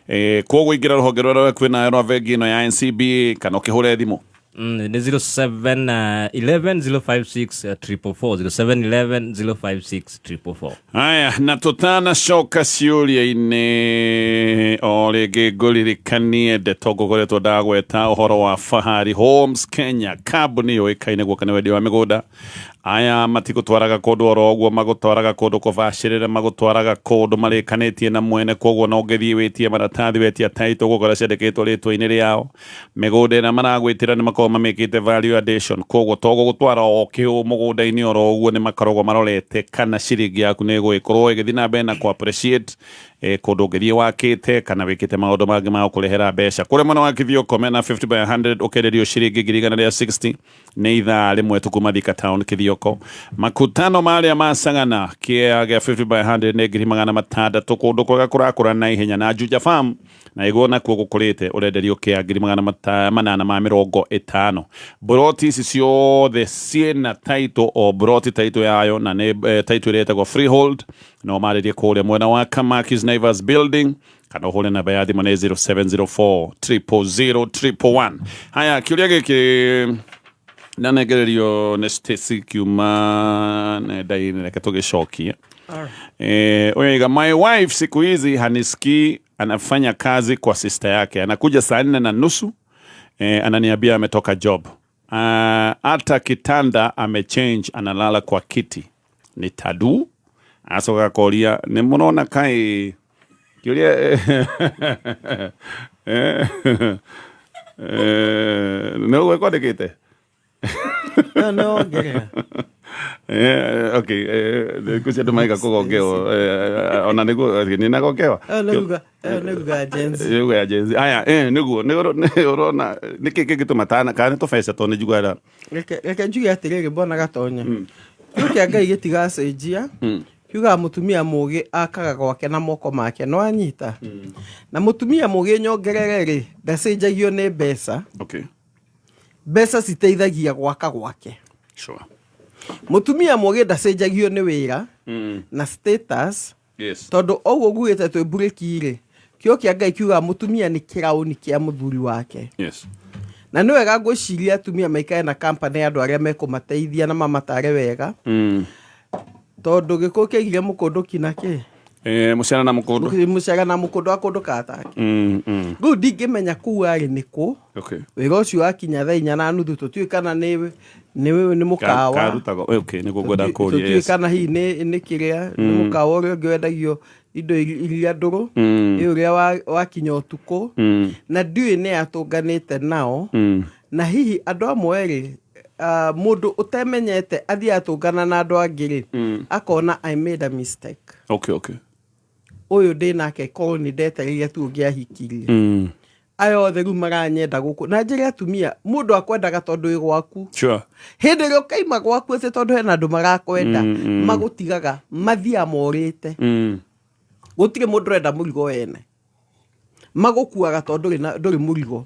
Koguo ingĩra rũhonge rũrĩa kwĩnayo rwa bengi ĩno ya NCBA, kana ũkĩhũre thimũ. Nĩ 07 11 056 444, 0711 056 444. Haya, na tũtanacoka ciũria-inĩ, o rĩngĩ ngũririkanie ndeto ngũkoretwo ndagweta ũhoro wa Fahari Homes Kenya, kambuni yũĩkaine guoka nĩ wendia wa mĩgũnda. Aya matigũtwaraga kũndũ oro ũguo, magũtwaraga kũndũ kũbacĩrĩre, magũtwaraga kũndũ marĩkanĩtie na mwene. Koguo no ũngĩthiĩ wĩtie maratathi, wetia title, ũgũkora ciandĩkĩtwo rĩtwa-inĩ rĩao. Mĩgũnda ĩrĩa maragwĩtĩra nĩ makoragwo mamĩkĩte value addition, koguo to gũgũtwara o kĩũ mũgũnda-inĩ oro ũguo, nĩ makoragwo marorete kana ciringi yaku nĩ ĩgũgĩkorwo ĩgĩthiĩ na mbere na kũ appreciate, kũndũ ũngĩthiĩ wakĩte kana wĩkĩte maũndũ mangĩ ma gũkũrehera mbeca. Kũrĩa mwena wa Kithioko mena 50 by 100, ũkenderio ciringi 160,000 nĩ ithaa rĩmwe tu kuma Thika Town Kithioko. Makutano marĩa ma Sagana, kĩa gĩa 50 by 100 nĩ 600,000, kũndũ kwega kũrakũra na ihenya. Na Juja Farm na iguo nakuo gũkũrĩte, ũrenderio kĩa 850,000. Broti ici ciothe ciĩna title, o broti title yayo, na nĩ title ĩrĩa ĩtagwo freehold. No marĩrie kũrĩa mwena wa Kamakis Naivas building, kana ũhũre namba ya thimũ nĩ 0704 000 111. Haya, kĩũria gĩkĩ nanengererio nĩ Stacy kiuma nenda-inĩ, reke tũgĩcokie. Huyo iga, my wife siku hizi hanisikii, anafanya kazi kwa sister yake, anakuja saa 4:30, ananiambia ametoka job. Hata kitanda amechange, analala kwa kiti. Ni tadu acoka koria nĩ mũrona kai kĩũria nĩ ũguo kwandĩkĩte. No, no, ongerera. Okay, thikũ andũ mareka kũgongewo, ona nĩguo nĩ nagongewa. Ĩyo nĩ ruga ya Gen Z. Nĩ ruga ya Gen Z. Aya, nĩguo nĩ ũrona nĩkĩ kĩngĩtũma tana kana nĩ tũbeca tondũ nĩ njiguaga. Reke njuge atĩrĩrĩ, mbona gatonya kĩu kĩa Ngai gĩtigacenjia. Kiugaga mũtumia mũgĩ akaga gwake na moko make, no anyita na mũtumia mũgĩ nyongerere rĩ, ndacenjagio nĩ mbeca. Mbeca citeithagia gwaka gwake. Mũtumia mũgĩ ndacenjagio nĩ wĩra na status. Tondũ ũguo ngugĩte twĩ mburĩki rĩ, kĩo kĩa Ngai kiugaga mũtumia nĩ kĩraũni kĩa mũthuri wake. Na nĩ wega ngwĩciria atumia maikare na company ya andũ arĩa mekũmateithia na mamatare wega, tondũ gĩkũyũ kĩaigire mũkũndũ kina kĩ. Mũciana na mũkũndũ. Mũcera na mũkũndũ wa kũndũ katake. Rĩu ndingĩmenya kũu arĩ nĩkũ. Wĩra ũcio wakinya thaa 4:30, tũtiũĩ kana nĩ mũkawa. Karutagwo, okay, nĩguo ngwenda kũũria. Tũtiũĩ kana hihi nĩ kĩrĩa nĩ mũkawa ũrĩa ũngĩ wendagio indo iria ndũrũ, ĩ ũrĩa wakinya ũtukũ. Na ndiũĩ nĩ atũnganĩte nao. Na hihi andũ amwe rĩ, mũndũ ũtemenyete athiĩ atũngana na andũ angĩ rĩ, akona I made a mistake. Okay. Ũyũ ndĩ nake korwo nĩ ndetereire tu ũngĩahikirie. Aya othe rĩu maranyenda gũkũ na njĩre atumia mũndũ akwendaga tondũ wĩ gwaku. Hĩndĩ ĩrĩa ũkaima gwaku atĩ tondũ hena andũ marakwenda, magũtigaga mathiaga morĩte. Gũtirĩ mũndũ ũrenda mũrigo wene, magũkuaga tondũ ndũrĩ mũrigo.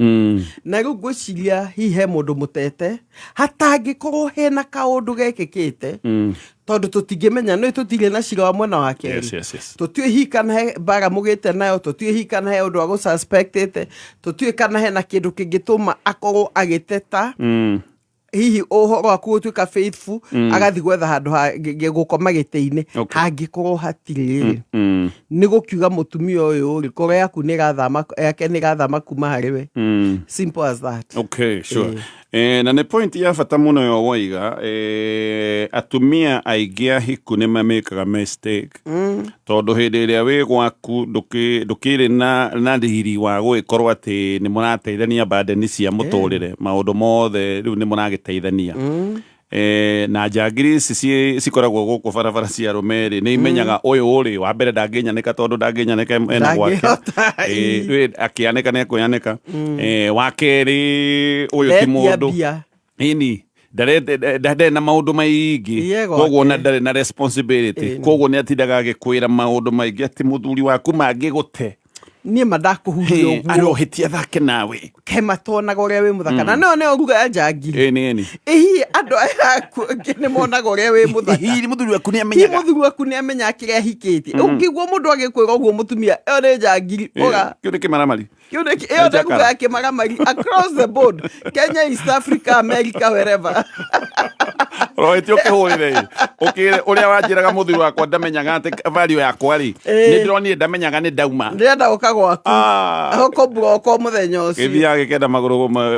Na rĩu ngwĩciria hihi he mũndũ mũtete hatangĩkorwo hena kaũndũ gekĩkĩte, tondũ tũtingĩmenya nĩ tũtirĩ na cira wa mwena wa kerĩ. Tũtiũĩ hihi kana he mbara mũgĩte nayo, tũtiũĩ hihi kana he ũndũ wa gũsuspectĩte, tũtiũĩ kana hena kĩndũ kĩngĩtũma akorwo agĩteta. Hihi ũhoro waku gũtuĩka faithful, agathiĩ gwetha handũ ha gũkoma gĩtĩ-inĩ. Hangĩkorwo hatirĩ rĩ, nĩ gũkiuga mũtumia ũyũ rĩ, ngoro yaku nĩ ĩrathama, yake nĩ ĩrathama kuma harĩ we. Simple as that. Okay, sure. Na nĩ point ya bata mũno yo woiga. Atumia aingĩ ahiku nĩ mamĩkaga mistake, tondũ hĩndĩ ĩrĩa wĩ gwaku ndũkĩrĩ na riri wa gũgĩkorwo atĩ nĩ mũrateithania burden cia mũtũrĩre, maũndũ mothe rĩu nĩ mũragĩteithania. Na njangiri ici cikoragwo gũkũ barabara cia arũme rĩ, nĩ imenyaga ũyũ rĩ wa mbere ndangĩnyanĩka, tondũ ndangĩnyanĩka ena gwake. Ndangĩhota. Rĩ, akĩanĩka nĩ ekũyanĩka. Wa kerĩ ũyũ ti Ndetia mũndũ mbia. Ĩni ndarĩ na maũndũ maingĩ. Iye gwake. Koguo na ndarĩ na responsibility. Koguo nĩ atindaga agĩkwĩra maũndũ maingĩ atĩ mũthuri waku mangĩgũte niĩ ma ndakũhuria ũguo. Arohĩtia thake nawe. Ke matonaga ũrĩa wĩ mũthaka, na no nĩyo ruga ya njangiri. Ĩni ĩni. Ĩhihi andũ aya aku angĩ nĩ monaga ũrĩa wĩ mũthaka? Hihi mũthuri waku nĩ amenyaga? Hihi mũthuri waku nĩ amenyaga kĩrĩa ahikĩtie? Ũngĩigua mũndũ agĩkwĩra ũguo mũtumia, ĩyo nĩ njangiri ũra. Kĩu nĩ kĩmaramari. Kĩu nĩ ĩyo nĩ Njakara. ruga ya kĩmaramari across the board, Kenya, East Africa, America, wherever. Rohĩtie ũkĩhũrĩre ĩ ũkĩre ũrĩa wanjĩraga mũthuri wakwa ndamenyaga atĩ value yakwa rĩ, nĩ ndĩronire ndamenyaga nĩ ndauma. Ndĩrenda gũka gwaku ũkũmburoko mũthenya ũcio. Gĩthiaga gĩkenda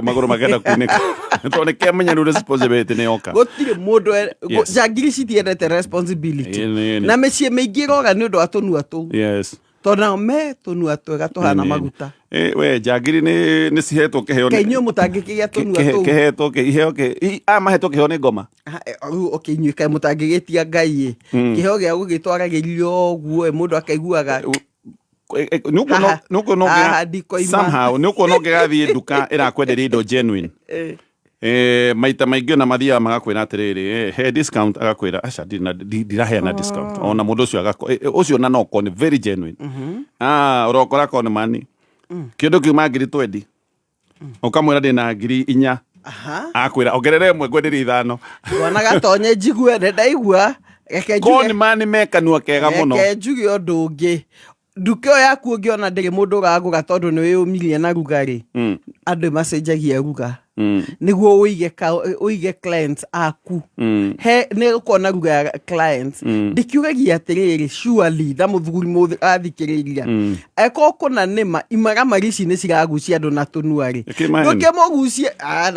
magũrũ makenda kunĩka tondũ nĩ kĩamenya rĩu responsibility nĩ yoka. Gũtirĩ mũndũ njangiri citiendete responsibility. Ĩni, ĩni. Na mĩciĩ mĩingĩ ĩroga nĩ ũndũ wa tũnua tũu, tondũ nao me tũnua twega tũhana maguta. We njangiri nĩ cihetwo kĩheo Kaĩ inyuĩ mũtangĩkĩgĩa tũnua tũu? Kĩhetwo iheo mahetwo kĩheo nĩ ngoma. Rĩu okay, inyuĩ kaĩ mũtangĩgĩtia Ngai ĩ, kĩheo gĩa gũgĩtwaragĩrio ũguo ĩ, mũndũ akaiguaga Nĩũkuona haha ndikoima. Somehow nĩũkuona ũngĩgathiĩ nduka ĩrakwenderia indo genuine. Maita maingĩ ona mathiaga magakwĩra atĩrĩrĩ, he discount, agakwĩra aca ndiraheana discount. Ona mũndũ ũcio ũcio ona no okorwo nĩ very genuine. Ũrokora korwo nĩ mani kĩndũ kiuma ngiri 20, ũkamwĩra ndĩna 4000, akwĩra ongerera ĩmwe ngwenderie 5. Mwana gatonye njigue nĩ ndaigua, reke njuge. Con man me kanua kega mũno. Reke njuge ũndũ ũngĩ, nduka ĩyo yaku ũngĩona ndĩrĩ mũndũ ũragũra tondũ nĩ wĩyũmirie na ruga rĩ, andũ macenjagia ruga nĩguo ũige clients aku. He nĩ ũkona ruga ya clients. Ndĩkiugagia atĩrĩrĩ, surely na mũthuri mũthĩ athikĩrĩria, eko kũna nĩma imaramari ici nĩ ciragucia andũ na tũnua rĩ, Kĩmaeni. ndũkĩmũgucie. Ah,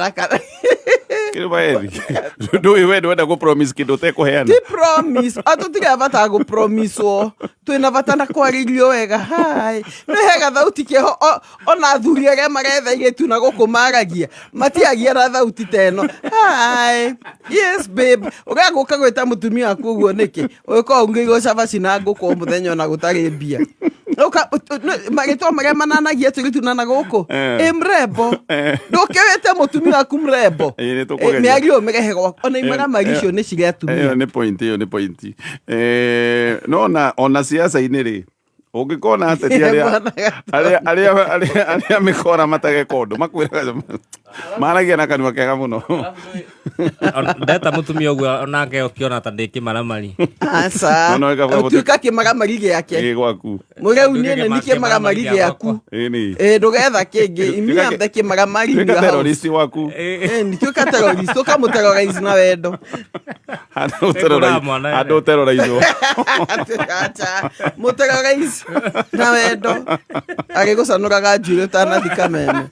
Kĩrĩ maeni. Ndũĩ we ndwenda gũ promise kĩndũ ũtekũheana. Ti promise, tũtirĩ bata wa gũpromiswo, twĩna bata na kwarĩrio wega. Hai nĩ hega thauti kĩho ona athuri arĩa maretha airĩtu na gũkũ maragia matiagia na thauti ta ĩno, hi, yes babe. Ũrĩa gũka gwĩta mũtumia waku ũguo nĩkĩ ũgĩkorwo ũrugĩirwo cabaci na ngũkũ o mũthenya ona gũtarĩ mbia? Marĩtwa marĩa mananagia tũirĩtu na gũkũ, ĩ mrembo, ndũkĩwĩte mũtumia waku mrembo. Ĩ, nĩ tũkũgeria. Mĩario mĩrehe gwaku ona imaramari icio nĩ cirĩ atumia. Ĩyo nĩ point, ĩyo nĩ point. No ona siasa-inĩ rĩ, ũngĩkona ateti arĩa mĩkora matageka ũndũ makwĩraga maragia na kanua kega mũno. Ndeta mũtumia ũguo onake ũkĩona ta ndĩ kĩmaramari. Aca. No, no, ĩka- Ũtuĩka kĩmaramari gĩake. Ĩ gwaku. Mũreu niĩ nĩ kĩmaramari gĩaku. Ĩni. Ĩ ndũgetha kĩngĩ imia mbe kĩmaramari in Tuĩka your house. terrorist waku. Ĩ tuĩka terrorist, ũkamũterrorize na wendo. Handũ terrorize, handũ terrorize. Aca, mũterrorize na wendo agĩgũcanũraga njuĩrĩ ũtanathi kameme.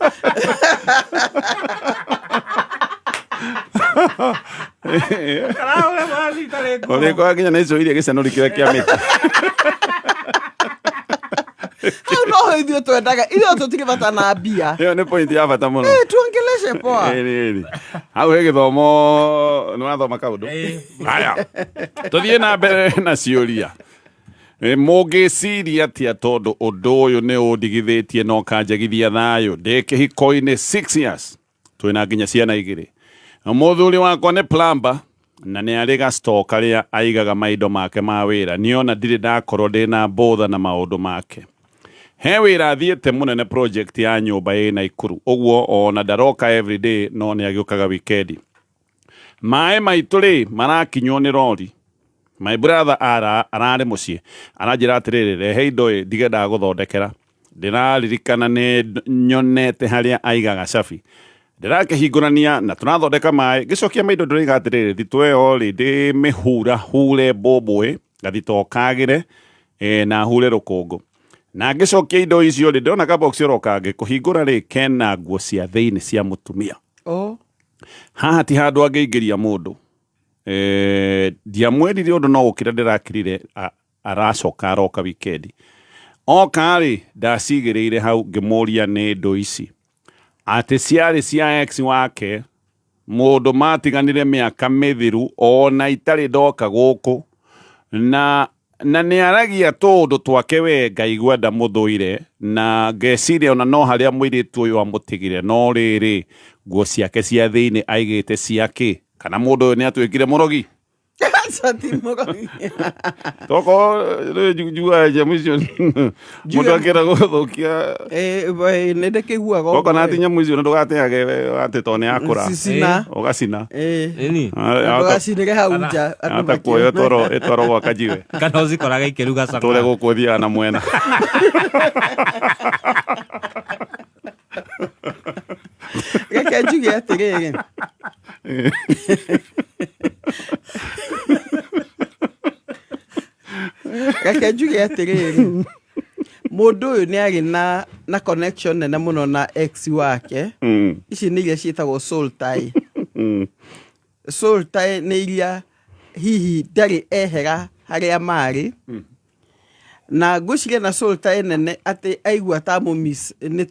Ũrĩkoraga nginya na icio iria gĩcanũri kĩrĩa kĩa mĩtĩ. Hau noho ithuĩ twendaga, ithuĩ tũtirĩ bata na mbia. Ĩyo nĩ point ya bata mũno. Ĩ, tuongeleshe poa. Ĩni, ĩni. Hau he gĩthomo nĩ wathoma kaũndũ. Haya, tũthiĩ na mbere na ciũria. Mũngĩciria atĩa tondũ ũndũ ũyũ nĩ ũndigithĩtie na ũkanjagithia thayũ. Ndĩ kĩhiko-inĩ 6 years, twĩna nginya ciana igĩrĩ. Mũthuri wakwa nĩ plumber na nĩ arĩ ga-store karĩa aigaga maindo make ma wĩra. Niĩ ona ndirĩ ndakorwo ndĩna bother na maũndũ make. He wĩra athiĩte mũnene project ya nyũmba ĩ Naikuru, ũguo ona ndaroka everyday no nĩ agĩũkaga wikendi. Maĩ maitũ rĩ marakinywo nĩ rori. My brother ararĩ mũciĩ aranjĩra atĩrĩrĩ, rehe indo ĩ ndige ndagũthondekera. Ndĩraririkana nĩ nyonete harĩa aigaga cabi. Ndĩrakĩhingũrania na tũrathondeka maĩ, ngĩcokia maindo ndĩroiga atĩrĩrĩ, thitoo ĩyo rĩ ndĩmĩhura hure mbũmbũĩ gathitoo kagĩre na hure rũkũngũ. Na ngĩcokia indo icio rĩ, ndĩrona kabox oro kangĩ kũhingũra rĩ kena nguo cia thĩinĩ cia mũtumia. Oh. Haha ti handũ angĩingĩria mũndũ. Ndiamwĩrire ũndũ no gũkira ndĩrakirire aracoka aroka wikendi. Oka rĩ ndacigĩrĩire hau ngĩmũria nĩ ndũ ici. Atĩ ciarĩ cia ex wake mũndũ matiganire mĩaka mĩthiru ona itarĩ ndoka gũkũ. Na nĩ aragia tũũndũ twake we ngaigua ndamũthũire na ngeciria ona no harĩa mũirĩtu ũyũ amũtigire no rĩrĩ nguo ciake cia thĩinĩ aigĩte ciake kana mũndũ ũyũ nĩ atuĩkire mũrogi. Aca ti mũrogi. Toko njugaga nyamũ icio mũndũ akĩenda gũthũkia. Nĩ ndĩkĩiguaga Okorwo na ti nyamũ icio ndũgateage atĩ tondũ nĩ yakũra. Cicina. Ũgacina. Ndũgacinĩre hau nja andũ Hata kuoya makĩona. ĩtwarwo gwa kajiwe. Kana ũcikoraga ikĩruga cama. Tũre gũkũ ũthiaga na mwena. Reke njuge atĩrĩrĩ. Reke njuge atĩrĩrĩ. Mũndũ ũyũ nĩ arĩ na connection nene mũno na ex wake. Ici nĩ iria ciĩtagwo soul tie. Soul tie nĩ iria hihi ndarĩ ehera harĩa marĩ. Na ngwĩciria na soul tie nene atĩ aigua ta mũmiss nĩ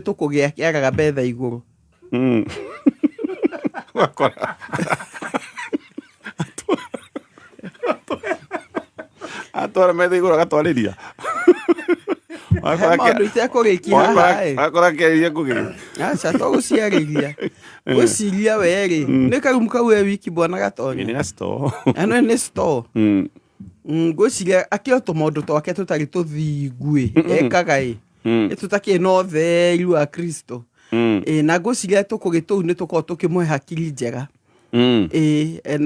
tũkũgĩa kĩaraga betha igũrũ. Ũgakora atwara metha igũrũ agatwarĩria. He maũndũ itekũrĩkia haha ĩ. Akora akĩarĩria ngũgĩ. Aca to gũciarĩria. Gwĩciria we rĩ, nĩ karumu kau we wiki bwana Gatonya. Nĩ ga-store. Ano nĩ store. Ngwĩciria akĩo tũmaũndũ twake tũtarĩ tũthingu ĩ, ekaga ĩ. Nĩ tũtakĩrĩ na ũtheri wa Kristo. Ĩ, na ngwĩciria tũkũgĩ tũu nĩ tũkoragwo tũkĩmũhe hakiri njega. Ĩ,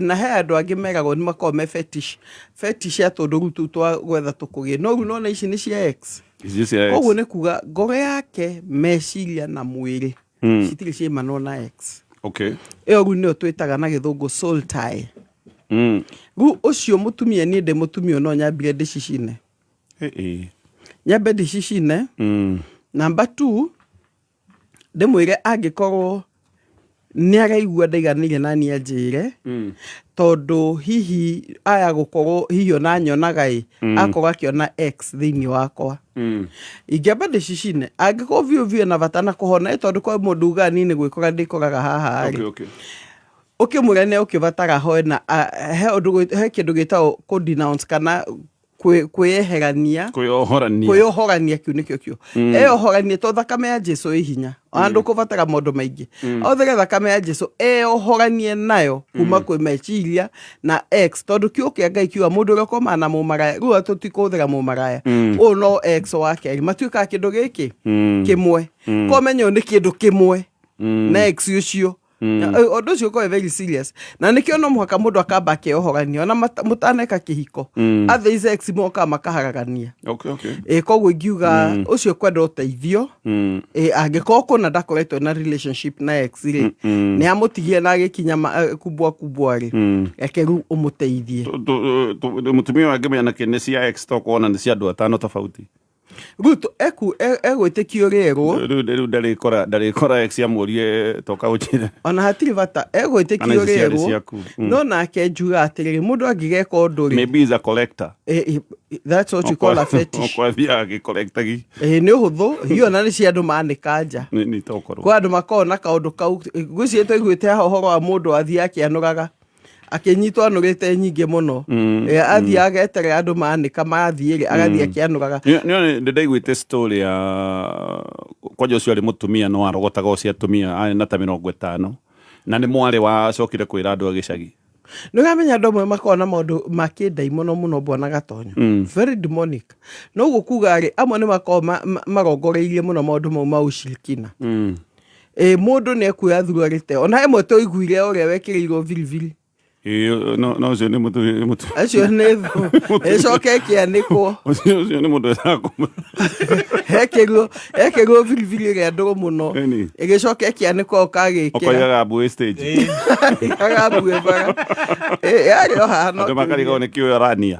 na he andũ angĩ meragwo nĩ makoragwo me fetish. Fetish ya tũndũ rĩu tũu twa gwetha tũkũgĩ. No rĩu nona ici nĩ cia ex. Ici cia ex. Koguo nĩ kuga ngoro yake, meciria na mwĩrĩ citirĩ ciaimanwo na ex. Ĩyo rĩu nĩyo twĩtaga na gĩthũngũ soul tie. Rĩu ũcio mũtumia niĩ ndĩ mũtumia no nyambire ndĩcicine. Nyambe ndĩcicine. Number 2 ndĩmwĩre angĩkorwo nĩ araigua ndaiganĩire na niĩ anjĩre tondũ hihi aya gũkorwo hihi ona nyonaga ĩ akorwo akĩona ex thĩinĩ wakwa. Ingĩamba ndĩcicine angĩkorwo biũ biũ ena bata na kũhona ĩ tondũ kwa mũndũ ugaga niĩ nĩ gwĩkora ndĩkoraga haha rĩ. Ũkĩmwĩra nĩ ũkĩbatara hoe na he ũndũ he kĩndũ gĩtagwo kũ denounce kana kwĩyeherania. Kwĩyohorania. Kwĩyohorania kĩu nĩkĩo kĩo. Eyohoranie to thakame ya Jesu ĩ hinya. Ona ndũkũbatara maũndũ maingĩ. Ahũthĩre thakame ya Jesu eyohoranie nayo kuma kwĩ meciria na ex tondũ kiugo kĩa Ngai kiuga mũndũ ũrĩa ũkomaga na mũmaraya rĩu tũtikũhũthĩra mũmaraya. Ũyũ no ex wake rĩ matuĩkaga kĩndũ gĩkĩ kĩmwe. Ko menye ũyũ nĩ kĩndũ kĩmwe na ex ũcio. Ũndũ ũcio ũkorwo very serious na nĩkĩo no mũhaka mũndũ akamba akeohorania ona mũtaneka kĩhiko. Other ex mokaga makaharagania. Ĩ koguo ingiuga ũcio kwenda ũteithio ĩ angĩkorwo kũna ndakoretwo na relationship na ex rĩ nĩ amũtigie na agĩkinya kubwa kubwa rĩ reke rĩu ũmũteithie. Mũtumia ũyũ angĩmenya nakĩ nĩ cia ex to kuona nĩ cia andũ atano tofauti. Rĩu egwĩtĩkio rĩerwo. Rĩu ndarĩkora ex amũrie toka ũnjĩre. Ona hatirĩ bata egwĩtĩkio rĩerwo. No nake njuga atĩrĩrĩ mũndũ angĩgeka ũndũ rĩ. Maybe is a collector. That's what you call a fetish. Okwa athiaga agĩcollectagi. Nĩ ũhũthũ hiyo na nĩ cia andũ manĩka nja. Nĩ tokorwo. Kwa andũ makoragwo na kaũndũ kau ngwĩciria twaiguĩte haha ũhoro wa mũndũ athiĩ akĩanũraga. Akĩnyitwo anũrĩte nyingĩ mũno. Athiĩ ageterera andũ manĩka mathiĩ rĩ, agathiĩ akĩanũraga. Nĩ ndaiguĩte story ya kwanja ũcio arĩ mũtumia no arogotaga ũcio atumia arĩ na ta 50 na nĩ mwarĩ wacokire kwĩra andũ a gĩcagi. Nĩ ũramenya andũ amwe makoragwo na maũndũ ma kĩndaimono mũno, bwana Gatonyo. Very demonic. No ũguo kuga rĩ, amwe nĩ makoragwo marongoreirie mũno maũndũ mau ma ũcirikina. Ĩ mũndũ nĩ ekuoya thuruarĩte, ona ĩmwe tũiguire ũrĩa wekĩrĩirwo biribiri. Ĩĩ, no ũcio nĩ mũtu nĩ mũtu Acio nĩ thũ ĩcoke ĩkĩanĩkwo. Ũcio nĩ mũndũ wendaga Hekĩrwo biribiri ĩrĩa ndũrũ mũno. Ĩni. Ĩgĩcoka ĩkĩanĩkwo ũkagĩkĩra. Ũkoigaga mbuĩ stage. Ikaga mbuĩ bara. Ĩ, yarĩ o haha no Andũ makarigwo nĩ kĩũyũ arania.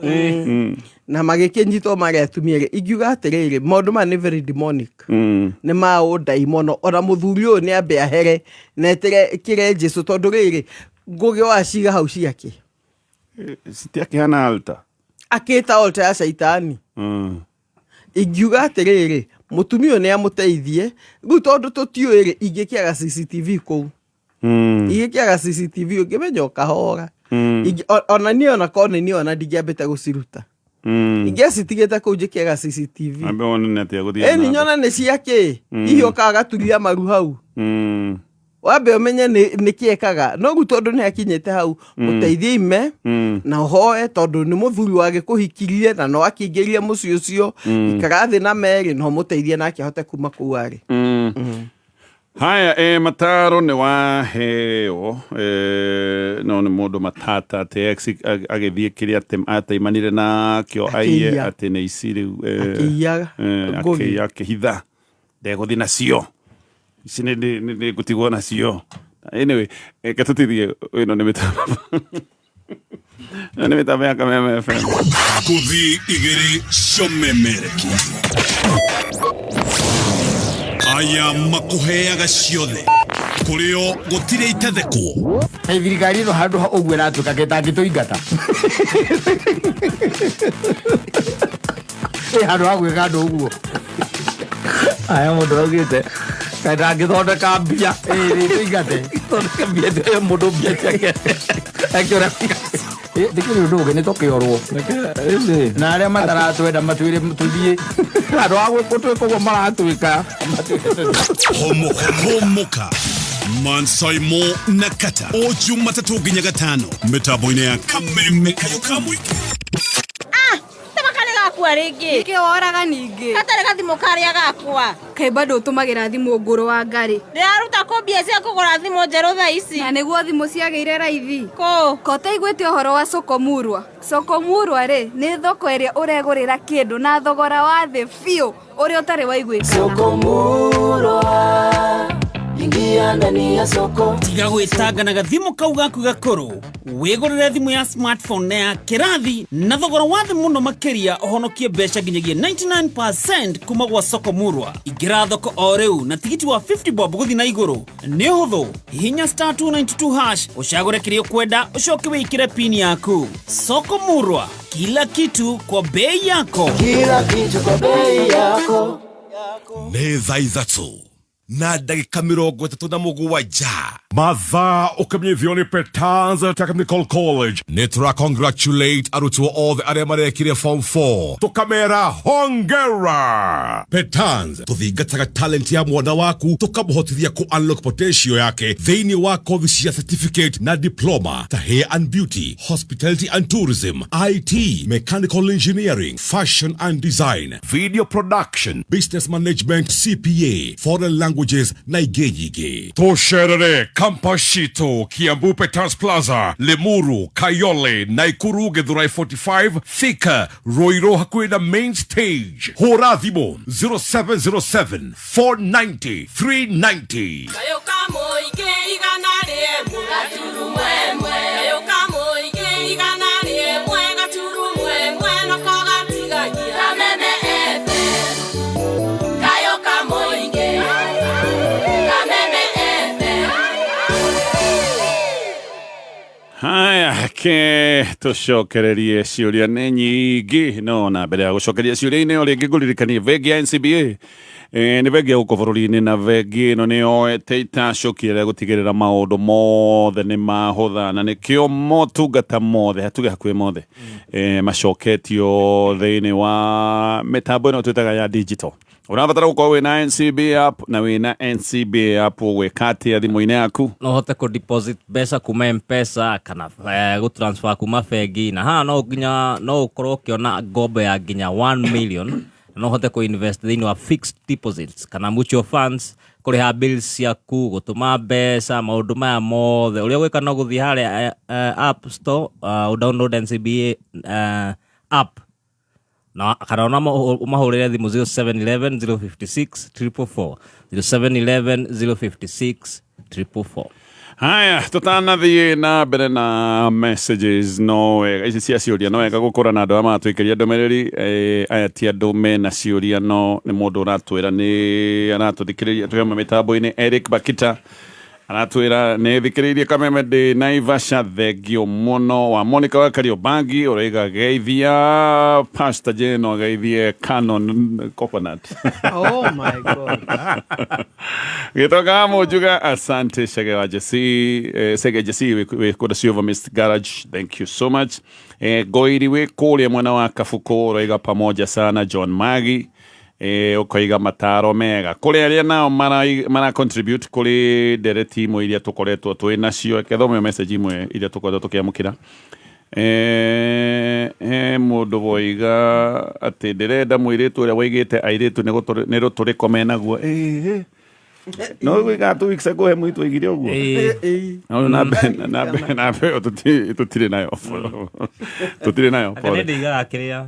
Na magĩkĩnyitwo marĩ atumia rĩ, ingiuga atĩrĩrĩ, maũndũ maya nĩ very demonic. Nĩ ma ũndaimono. Ona mũthuri ũyũ nĩ ambe ahere na etere kĩre Jesu, tondũ rĩrĩ, ngũgĩ waciga hau ciake. Citiakĩhana altar. Akĩta altar ya caitani. Ingiuga atĩrĩrĩ, mũtumia ũyũ nĩ amũteithie rĩu, tondũ tũtiũĩ rĩ, ingĩkĩaga CCTV kũu, ingĩkĩaga CCTV ũngĩmenya ũkahora. Ona niĩ, ona korwo nĩ niĩ, ona ndingĩambĩte gũciruta. Ingĩacitigĩte kũu njĩkĩaga CCTV. Ambe wone nĩ atĩa gũthiĩ Ĩni na mbere. Nyona nĩ ciakĩ hihi ũkaga gaturia maru hau. Wambe ũmenye nĩ kĩ ekaga, no rĩu tondũ nĩ akinyĩte hau, mũteithie ime na ũhoe, tondũ nĩ mũthuri wagĩkũhikirie na no akĩingĩrie mũciĩ ũcio. Ikara thĩ na merĩ no mũteithie nake ahote kuma kũu arĩ. Haya, mataro nĩ waheo, no nĩ mũndũ matata atĩ ex agĩthiĩ kĩrĩa ateimanire nakĩo aiye. Akĩiya. Atĩ nĩ ici rĩu Akĩiya ngũgĩ. Akĩiya, akĩhitha, ndegũthiĩ nacio ici, nĩ ngũtigwo nacio. Anyway, reke tũtithie. Ĩno nĩ mĩtambo, ĩno nĩ mĩtambo ya Kameme FM. Ngũthi igĩrĩ ciomemerekia aya makũheaga ciothe kũrĩo gũtirĩ itathekwo. Hey, thirikari ĩno handũ ha ũguo ĩratuĩka kĩtangĩtũingata ĩ handũ ha gwĩka andũ ũguo. Aya mũndũ augĩte kaĩ ndangĩthondeka mbia. Tũingate. Thondeke mbia ĩyo mũndũ mbia ciake akĩũra. Ndĩkĩrĩ ũndũ ũngĩ nĩ tũkĩorwo na arĩa mataratwenda matwĩre tũthiĩ. Handũ ha gũtwĩka ũguo maratwĩka. Homoka homoka mansaimo na kata o Jumatatũ nginya Gatano mĩtambo-inĩ ya Kameme kayo ka mũingĩ. Tema karĩ gakua rĩngĩ. Nĩkĩ woraga ningĩ? Gatarĩ gathimũ karĩa gakwa. Kaĩ bado ũtũmagĩra thimũ ngũrũ wa ngarĩ? Ndĩraruta kũ mbia cia kũgũra thimũ njerũ thaa ici? Na nĩguo thimũ ciagĩire raithi. Kũ? Ko ũtaiguĩte ũhoro wa Sokomurwa? Sokomurwa rĩ, nĩ thoko ĩrĩa ũregũrĩra kĩndũ na thogora wa thĩ biũ ũrĩa ũtarĩ waiguĩkana. Ingia ndani ya soko. Tiga gwĩtanga na gathimũ kau gaku gakũrũ, wĩgũrĩre thimũ ya smartphone na ya kĩrathi na thogora wa thĩ mũno makĩria, ũhonokie mbeca nginyagia 99% kuma gwa Soko Murwa. Ingĩra thoko o rĩu na tigiti wa 50 bob gũthiĩ na igũrũ. Nĩ ũhũthũ, hihinya star 292 hash, ũcagũre kĩrĩa ũkwenda, ũcoke wĩkĩre pin yaku. Soko Murwa, kila kitu kwa bei yako. Kila kitu kwa bei yako. Nĩ thaa 3:37. Mathaa ũkamenyithio nĩ Petans Technical College. Nĩ tũra congratulate arutwo othe arĩa marekire form 4, tũkamera hongera. Petans tũthingataga talent ya mwana waku, tũkamũhotithia kũ unlock potential yake thĩinĩ wa kothi cia certificate na diploma ta hair and beauty, hospitality and tourism, IT, mechanical engineering, fashion and design, video production, business management, CPA, foreign languages na ingĩ nyingĩ. Tũcerere campus citũ Kiambu Petans Plaza, Limuru, Kayole, Naikuru, Githurai 45, Thika, Ruiru hakuhĩ na main stage. Hũra thimũ 0707 490 390. Kayo kamũingĩ 101.1 kayo kamũingĩ 101.1 nako gatigagia Kameme FM kayo kamũingĩ Kameme FM. Haya. Reke tũcokererie ciũria nĩ nyingĩ, no na mbere ya gũcokeria ciũria-inĩ o rĩngĩ ngũririkanie bengi ya NCBA nĩ bengi ya gũkũ bũrũri-inĩ, na bengi ĩno nĩ yoete itacũkia rĩa gũtigĩrĩra maũndũ mothe nĩ mahũtha, na nĩkĩo motungata mothe, hatuge hakuhĩ mothe, macoketio thĩinĩ wa mĩtambo ĩno twĩtaga ya digital. Ũrabatara gũkorwo wĩna NCB app, na wĩna NCB app ũgwĩka atĩa thimũ-inĩ yaku? No hote kũ deposit mbeca kuma Mpesa kana gũ transfer kuma bengi, na haha no nginya no ũkorwo ũkĩona ngombo ya nginya 1 million, na no ũhote kũ invest thĩinĩ wa fixed deposits kana mutual funds, kũrĩha bills ciaku, gũtũma mbeca, maũndũ maya mothe. Ũrĩa ũgwĩka no gũthiĩ harĩa app store, download NCBA app, na kana ona ũmahũrĩre thimũ 0711 056 444, 0711 056 444. Haya, tũtanathiĩ na mbere na messages, no wega ici cia ciũria, no wega gũkũra na andũ arĩa maratũikĩria ndũmĩrĩri. Aya ti andũ mena ciũria, no nĩ mũndũ ũratwĩra nĩ aratũthikĩrĩria twĩ hamwe mĩtambo-inĩ. Eric Bakita aratwĩra nĩ thikĩrĩirie Kameme ndĩ Naivasha, thengio mũno. Wa Monica wa Kariobangi ũraiga geithia Pastor Jane, geithie Canon Coconut. Oh my God. Gĩtonga Mũnjuga, asante. Shege wa Jesse, Sege Jesse wĩ kũndũ Silver Mist Garage, thank you so much. Ngoiri wĩ kũrĩa mwena wa Kabuku ũraiga pamoja sana. John Magi, ũkoiga mataro mega kũrĩ arĩa nao mara contribute kũrĩ ndereti imwe iria tũkoretwo twĩ nacio. Reke thome message imwe iria tũkoretwo tũkĩamũkĩra. He mũndũ woiga atĩ ndĩrenda mũirĩtu ũrĩa woigĩte airĩtu nĩ rũtũrĩko menaguo. No gwĩka 2 weeks ago he mũirĩtu oigire ũguo. No na mbe ĩyo tũtirĩ nayo. Anga Pole. nĩ ndĩigaga kĩrĩa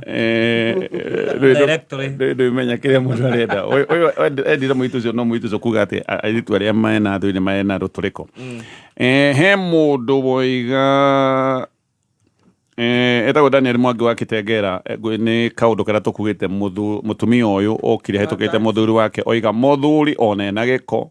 Directory. Ndũmenya kĩrĩa mũndũ arenda. Ũyũ endire mũirĩtu ũcio, no mũirĩtu ũcio kuga atĩ airĩtu arĩa mena thũinĩ mena rũtũrĩko. He mũndũ woiga, etagwo Daniel Mwangi wa Kitengera, nĩ kaũndũ karĩa tũkugĩte mũtumia ũyũ okire hetũkĩte mũthuri wake, oiga mũthuri ona ena gĩko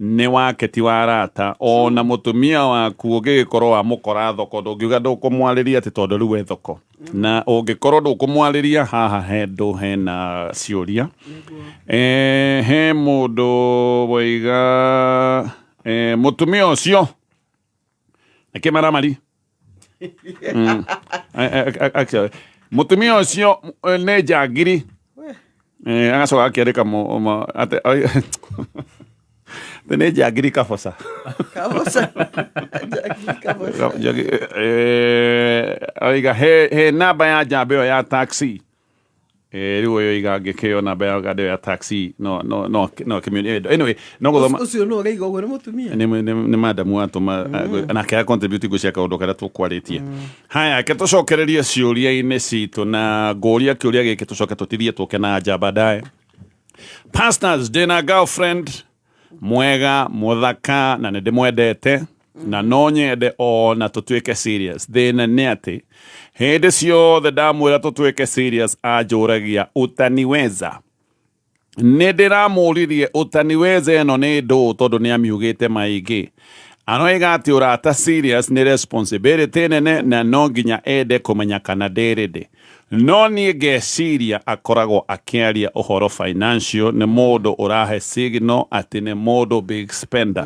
nĩ wake ti wa arata. Ona mũtumia waku ũngĩgĩkorwo wamũkora thoko, ndũngiuga ndũkũmwarĩria atĩ tondũ rĩu e thoko, na ũngĩkorwo ndũkũmwarĩria haha handũ hena ciũria. He mũndũ woiga, mũtumia ũcio akĩmaramari. Actually, mũtumia ũcio nĩ njangiri. Agacoka akĩandĩka atĩ nĩ njangiri kaboca. Kaboca. Njangiri kaboca. Oiga he namba ya njamba ĩyo ya taxi. Rĩu ũyũ oiga angĩkĩo namba ya nganda ĩyo ya taxi no anyway, no gũthoma. Ũcio nũ ũraiga ũguo? Nĩ mũtumia? Nĩ madamu atũma nake a contribute ngũcia kaũndũ karĩa tũkwarĩtie. Haya, ke tũcokererie ciũria-inĩ citũ, na ngũria kĩũria gĩkĩ tũcoke tũtithie tũke na nja baadaye. Pastors, ndĩna girlfriend mwega mũthaka na nĩ ndĩmwendete na no nyende ona tũtuĩke serious. Thĩna nĩ atĩ hĩndĩ ciothe ndamwĩra tũtuĩke serious anjũragia utaniweza. Nĩ ndĩramũririe utaniweza ĩno nĩ ndũ, tondũ nĩ amiugĩte maingĩ. Aroiga atĩ ũrata serious nĩ responsibility nene na no nginya ende kũmenya kana ndĩ ready, no niĩ ngeciria akoragwo akĩaria ũhoro financial. Nĩ mũndũ ũrahe signal atĩ nĩ mũndũ big spender.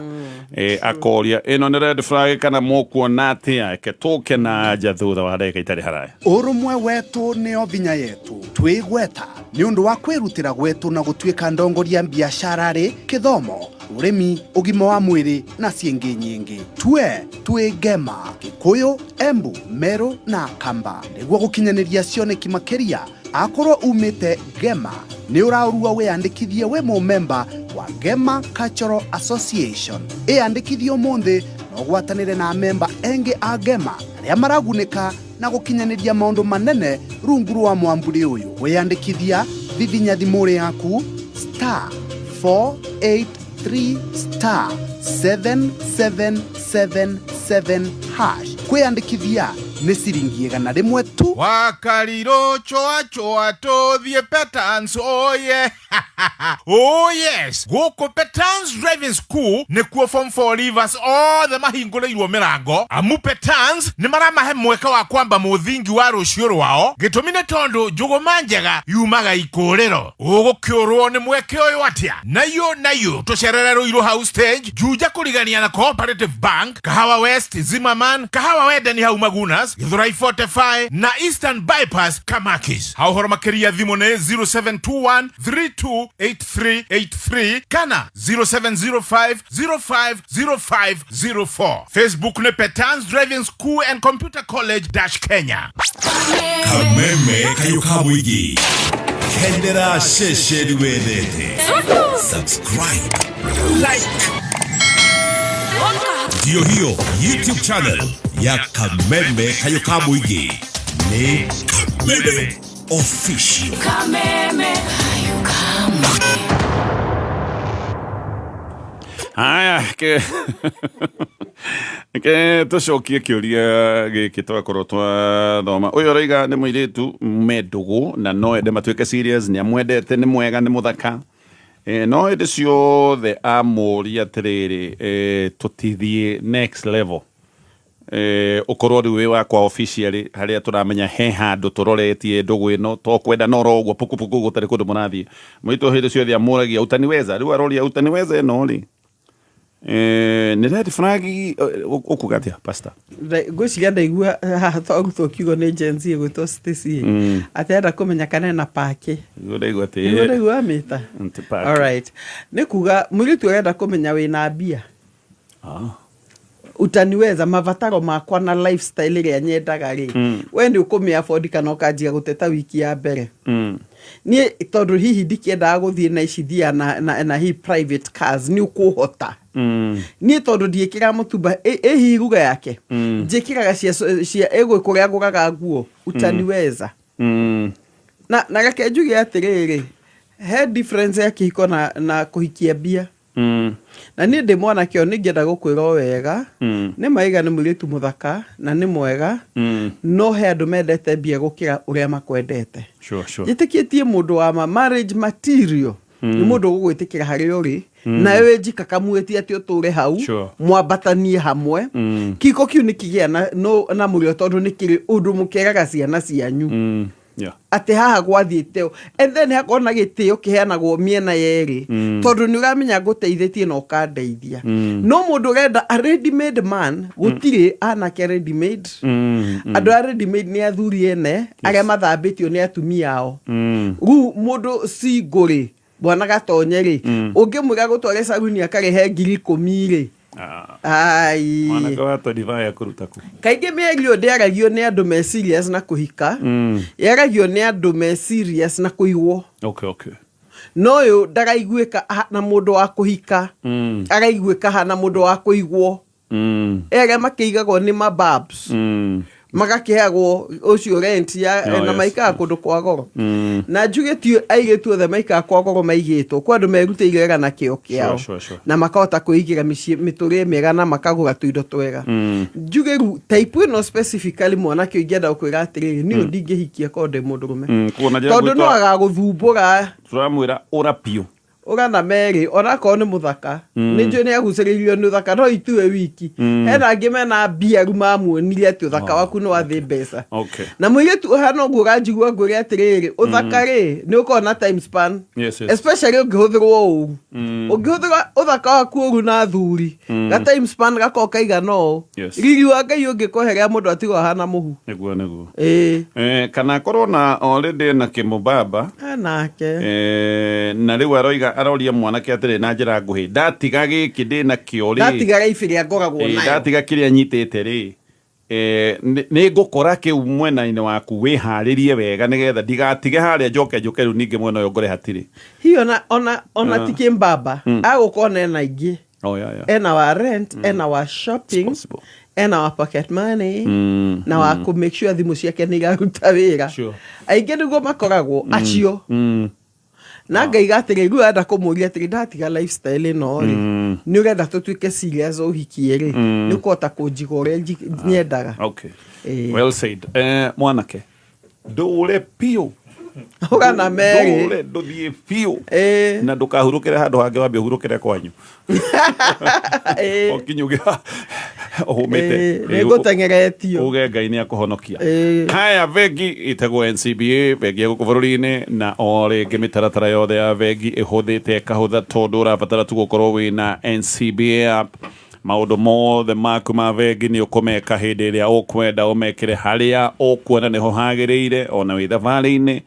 Akoria ĩno nĩ red flag kana mũkuona atĩa? Reke tũke na nja thutha wa ndagĩka itarĩ haraya. Ũrũmwe wetũ nĩo vinya yetu, twĩgweta nĩ ũndũ wa kwĩrutĩra gwetũ na gũtuĩka ndongoria biacara-rĩ, kĩthomo, ũrĩmi, ũgima wa mwĩrĩ na ciĩngĩ nyingĩ. Tue twĩ Ngema, Gĩkũyũ, Embu, Meru na Kamba nĩguo gũkinyanĩria cioneki makĩria. Akorwo umĩte Ngema, nĩ ũraũrua wĩyandĩkithie wĩ mũmemba wa Ngema Cultural Association. Ĩyandĩkithie ũmũthĩ na ũgwatanĩre na memba engĩ a Ngema arĩa maragunĩka na gũkinyanĩria maũndũ manene rungu rwa mwamburi ũyũ. Wĩyandĩkithia, vivinya thimũ yaku star 483 star 7777 hash kwĩyandĩkithia. Nĩ ciringi 100 tu. Wakaliro choa choa tũthiĩ Petans oye. Oh yes, gũkũ Petans Driving School nĩkuo form 4 leavers othe mahingũrĩirwo mĩrango, amu Petans nĩ maramahe mweke wa kwamba mũthingi wa rũciũ rwao. Gĩtũmi nĩ tondũ njũgũma njega yumaga ikũrĩro. Ũgũkĩũrwo nĩ mweke ũyũ atĩa? Nayo nayo tũcerere Ruiru House stage, Juja kũrigania na Cooperative Bank, Kahawa West, Zimmerman, Kahawa Wendani hau Magunas, Githurai 45 na Eastern Bypass Kamakis. Ha ũhoro makĩria thimũ nĩ 0721 328383 kana 0705 050504. Facebook nĩ Petans Driving School and Computer College dash Kenya. Kameme kayũ ka mũingĩ, kendera ceceni wendete, subscribe, like, ndiyo hiyo YouTube channel ya Kameme kayũ ka mũingĩ nĩ Kameme Official. Kameme. Haya, ke tũcokie kĩũria gĩkĩ twakorwo twathoma. Ũyũ ũroiga nĩ mũirĩtu me ndũgũ na no ende matuĩke serious, nĩ amwendete, nĩ mwega, nĩ mũthaka. No hĩndĩ ciothe amũria atĩrĩrĩ, tũtithiĩ next level, ũkorwo rĩu wĩ wakwa officially, harĩa tũramenya he handũ tũroretie ndũgũ ĩno, to kwenda no ro ũguo pukupuku gũtarĩ kũndũ mũrathiĩ. Mũirĩtu hĩndĩ ciothe amũragia utaniweza. Rĩu aroria utaniweza ĩno rĩ, nĩ red flag? Ũkuga atĩa, pastor? Ngwĩciria ndaigua haha twarutwo kiugo nĩ Gen Z ĩgwĩtwo Stacy, atĩ enda kũmenya kana ena pake. Nĩguo ndaigua atĩ Nĩguo ndaigua amĩta. Nti pake. Alright, nĩ kuga mũirĩtu ũrenda kũmenya wĩna mbia, utaniweza mabataro makwa na lifestyle ĩrĩa nyendaga rĩ, we nĩ ũkũmĩ afford kana ũkanjia gũteta wiki ya mbere? Niĩ tondũ hihi ndikĩendaga gũthiĩ na ici thia na hi private cars, nĩ ũkũhota? Niĩ tondũ ndiĩkĩraga mũtumba, ĩ hihi ruga yake njĩkĩraga cia ĩgwĩ kũrĩa ngũraga nguo, utaniweza? Na reke njuge atĩrĩrĩ, he difference ya kĩhiko na kũhikia mbia. Na niĩ ndĩ mwanake ũyũ nĩngĩenda gũkwĩra o wega, nĩ maiga nĩ mũirĩtu mũthaka na nĩ mwega, no he andũ mendete mbia gũkĩra ũrĩa makwendete. Sure, sure. Njĩtĩkĩtie mũndũ wa ma marriage material nĩ mũndũ ũgũgwĩtĩkĩra harĩa ũrĩ, nawe wĩ njika kamwĩtie atĩ ũtũre hau, mwambatanie hamwe. Kiko kĩu nĩ kĩgĩa na, no, na mũrĩo tondũ nĩ kĩrĩ ũndũ mũkeraga ciana cianyu atĩ haha gwathiĩte ũũ. And then hakorwo na gĩtĩo kĩheanagwo mĩena yerĩ, tondũ nĩ ũramenya ngũteithĩtie na ũkandeithia. No mũndũ ũrenda a ready made man, gũtirĩ anake ready made. Andũ a ready made nĩ athuri ene arĩa mathambĩtio nĩ atumia ao. Rĩu mũndũ single rĩ, bwana Gatonye rĩ, ũngĩmwĩra gũtware caruni akarĩhe 10,000 rĩ, ai. Mwanake wa 25 akũruta kũ? Kaingĩ mĩario ndĩaragio nĩ andũ me serious na kũhika, yaragio nĩ andũ me serious na kũigwo. No ũyũ ndaraiguĩka na mũndũ wa kũhika, araiguĩka hana mũndũ wa kũigwo. Arĩa makĩigagwo nĩ mababs, magakĩheagwo ũcio rent ya, na maikaraga kũndũ kwa goro. Na njuge ti airĩtu othe maikaraga kwa goro maigĩtwo, kwĩ andũ merutĩire wega na kĩo kĩao, Sure, sure, sure. na makahota kwĩigĩra mĩciĩ mĩtũrĩre mĩega na makagũra tũindo twega. Njuge rĩu type ĩno specifically, mwanake ũyũ ingĩenda gũkwĩra atĩrĩrĩ, niĩ ndingĩhikia korwo ndĩ mũndũrũme, Koguo na njĩra tondũ no agagũthumbũra. Tũramwĩra ũra biũ. Ũgana merĩ onakorwo nĩ mũthaka, nĩ njũĩ nĩ agucĩrĩirio nĩ ũthaka, no ituwe wiki. Hena angĩ mena mbia rĩu mamuonirie atĩ ũthaka waku nĩ wathĩ mbeca. Na mũirĩtu ũhana ũguo ũranjigua ngwĩre atĩrĩrĩ, ũthaka rĩ nĩ ũkoragwo na time span, especially ũngĩhũthĩrwo ũru. Ũngĩhũthĩra ũthaka waku ũru na athuri, ga time span gakorwo kaigana ũũ, riri wa Ngai ũngĩkweherera mũndũ atigwo ahana mũhu. Nĩguo, nĩguo. Ĩĩ. Kana akorwo na already na kĩmũbaba. Anake. Na rĩu aroiga, aroria mwanake atĩrĩ na njĩra nguhĩ, ndatiga gĩkĩ ndĩ nakĩo rĩ, ndatiga raibu ĩrĩa ngoragwo nayo, ndatiga kĩrĩa nyitĩte rĩ, nĩ ngũkora kĩu mwena-inĩ waku, wĩharĩrie wega nĩgetha ndigatige harĩa njoke njũke rĩu ningĩ mwena ũyũ ngore hatirĩ. Hihi ona ti kĩmbamba, agũkorwo na ena ingĩ. Oh, yeah. Ena wa rent, ena wa shopping, ena wa pocket money, na wa kũ make sure thimũ ciake nĩ iraruta wĩra. Aingĩ nĩguo makoragwo acio. Na ngaiga atĩrĩ, rĩu enda kũmũria atĩrĩ, ndatiga lifestyle ĩno rĩ, nĩ ũrenda tũtuĩke serious ũhikie rĩ, nĩ ũkũhota kũnjiga ũrĩa nyendaga. Okay. Well said. Mwanake ndũre biũ. Ũgana merĩ. Ndũre ndũthiĩ biũ na ndũkahurũkĩre handũ hangĩ, wambe ũhurũkĩre kwanyu ũkinye uge ũhũmĩte. Nĩ ngũteng'eretio. Uge Ngai nĩ akũhonokia. Haya, bengi ĩtagwo NCBA, bengi ya gũkũ bũrũri-inĩ, na o rĩngĩ mĩtaratara yothe ya bengi ĩhũthĩte ĩkahũtha, tondũ ũrabatara tu gũkorwo wĩna NCBA app. Maũndũ mothe maku ma bengi nĩ ũkũmeka hĩndĩ ĩrĩa ũkwenda, ũmekĩre harĩa ũkuona nĩho hagĩrĩire, ona wĩ thabarĩ-inĩ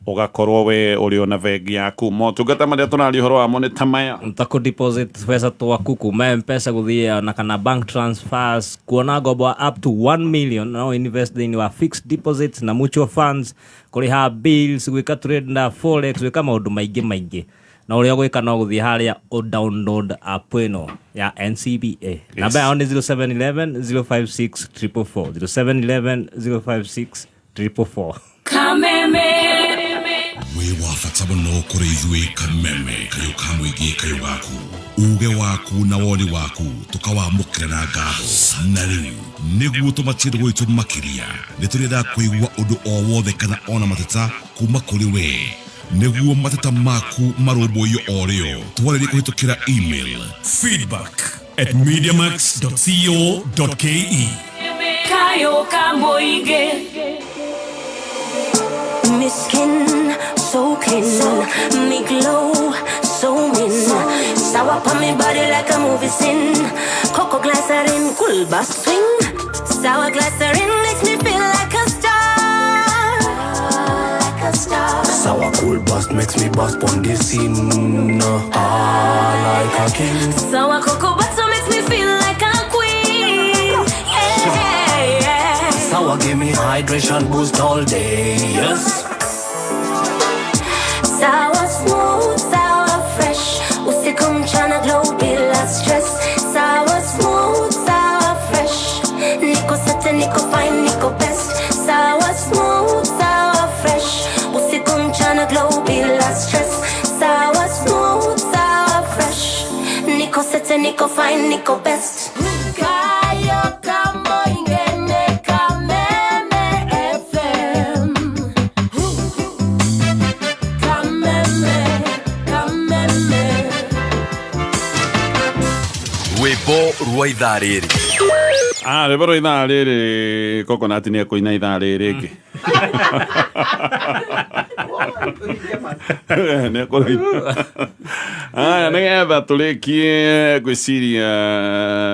ũgakorwo we ũrĩ ona bengi yaku. Motungata marĩa tũraria ũhoro wamo nĩ ta maya: ta kũ deposit mbeca twaku kuma Mpesa gũthiĩ na kana bank transfers, kuona ngombo up to 1 million, no invest thĩinĩ wa fixed deposits na mutual funds, kũrĩha bills, gwĩka trade na forex, gwĩka maũndũ maingĩ maingĩ. Na ũrĩa ũgwĩka no gũthiĩ harĩa ũ download app ĩno ya NCBA. Namba yao nĩ 0711 056 444, 0711 056 444. Kameme. Wĩ wa bata mũno kũrĩ ithuĩ Kameme Kayũ ka Mũingĩ, kayũ gaku, uge waku na woni waku tũkawamũkĩra na ngatho. Na rĩu nĩguo tũmatie ndũgũ itũ makĩria, nĩ tũrĩendaga kũigua ũndũ o wothe kana ona mateta kuma kũrĩ we, nĩguo mateta maku marũmbũiyo o rĩo. Twarĩrie kũhĩtũkĩra email feedback@mediamax.co.ke. Kayo ka mũingĩ. Me skin so clean, me glow so mean. Sour on me body like a movie scene. Cocoa glycerin, cool bass swing. Sour glycerin makes me feel like a star, like a star. Sour cool bust makes me bust on the scene. Ah, like a king. Sour cocoa butter makes me feel like a queen. Yeah. Sour give me hydration boost all day. Yes. Sour smooth, sour fresh. Usiku mchana glow bila stress. Sour smooth, sour fresh. Niko set, niko fine, niko best. Sour smooth, sour fresh. Usiku mchana glow bila stress. Sour smooth, sour fresh. Niko set, niko fine, niko best. Kayo ka mũingĩ nĩ Kameme FM. Kameme, Kameme. Rwĩmbo rwa ithaa rĩrĩ. Ah, rwĩmbo rwa ithaa rĩrĩ, Coconut nĩ ekũina ithaa rĩrĩ rĩngĩ. Nĩ ekũrũina. Aya, nĩgetha tũrĩkie, ngwĩciria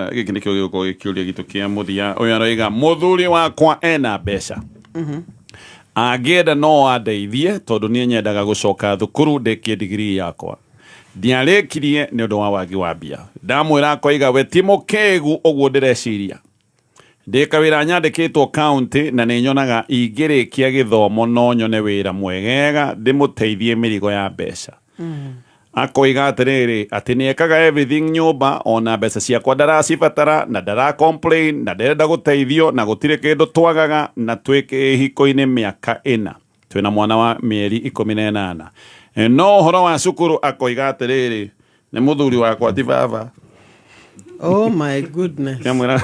gĩkĩ nĩkĩo gĩgũkorwo gĩkĩũria gitũ kĩa mũthia. Ũyũ aroiga, mũthuri wakwa ena mbeca, angĩenda no andeithie, tondũ niĩ nyendaga gũcoka thukuru ndĩkie digirii yakwa, ndiarĩkirie nĩ ũndũ wa wagi wa mbia. Ndamwĩra akoiga we ti mũkĩgu ũguo ndĩreciria. Ndĩ kawĩra nyandĩkĩtwo kaunti, na nĩ nyonaga ingĩrĩkia gĩthomo no nyone wĩra mwegega ndĩmũteithie mĩrigo ya mbeca. Akoiga atĩrĩrĩ, atĩ nĩ ekaga everything nyũmba, ona mbeca ciakwa ndaracibatara na ndara complain na nderenda gũteithio, na gũtirĩ kĩndũ twagaga, na twĩ kĩhiko-inĩ mĩaka 4, twĩna mwana wa mĩeri 18. No ũhoro wa cukuru akoiga atĩrĩrĩ, nĩ mũthuri wakwa ti baba. Oh my goodness. Amwĩra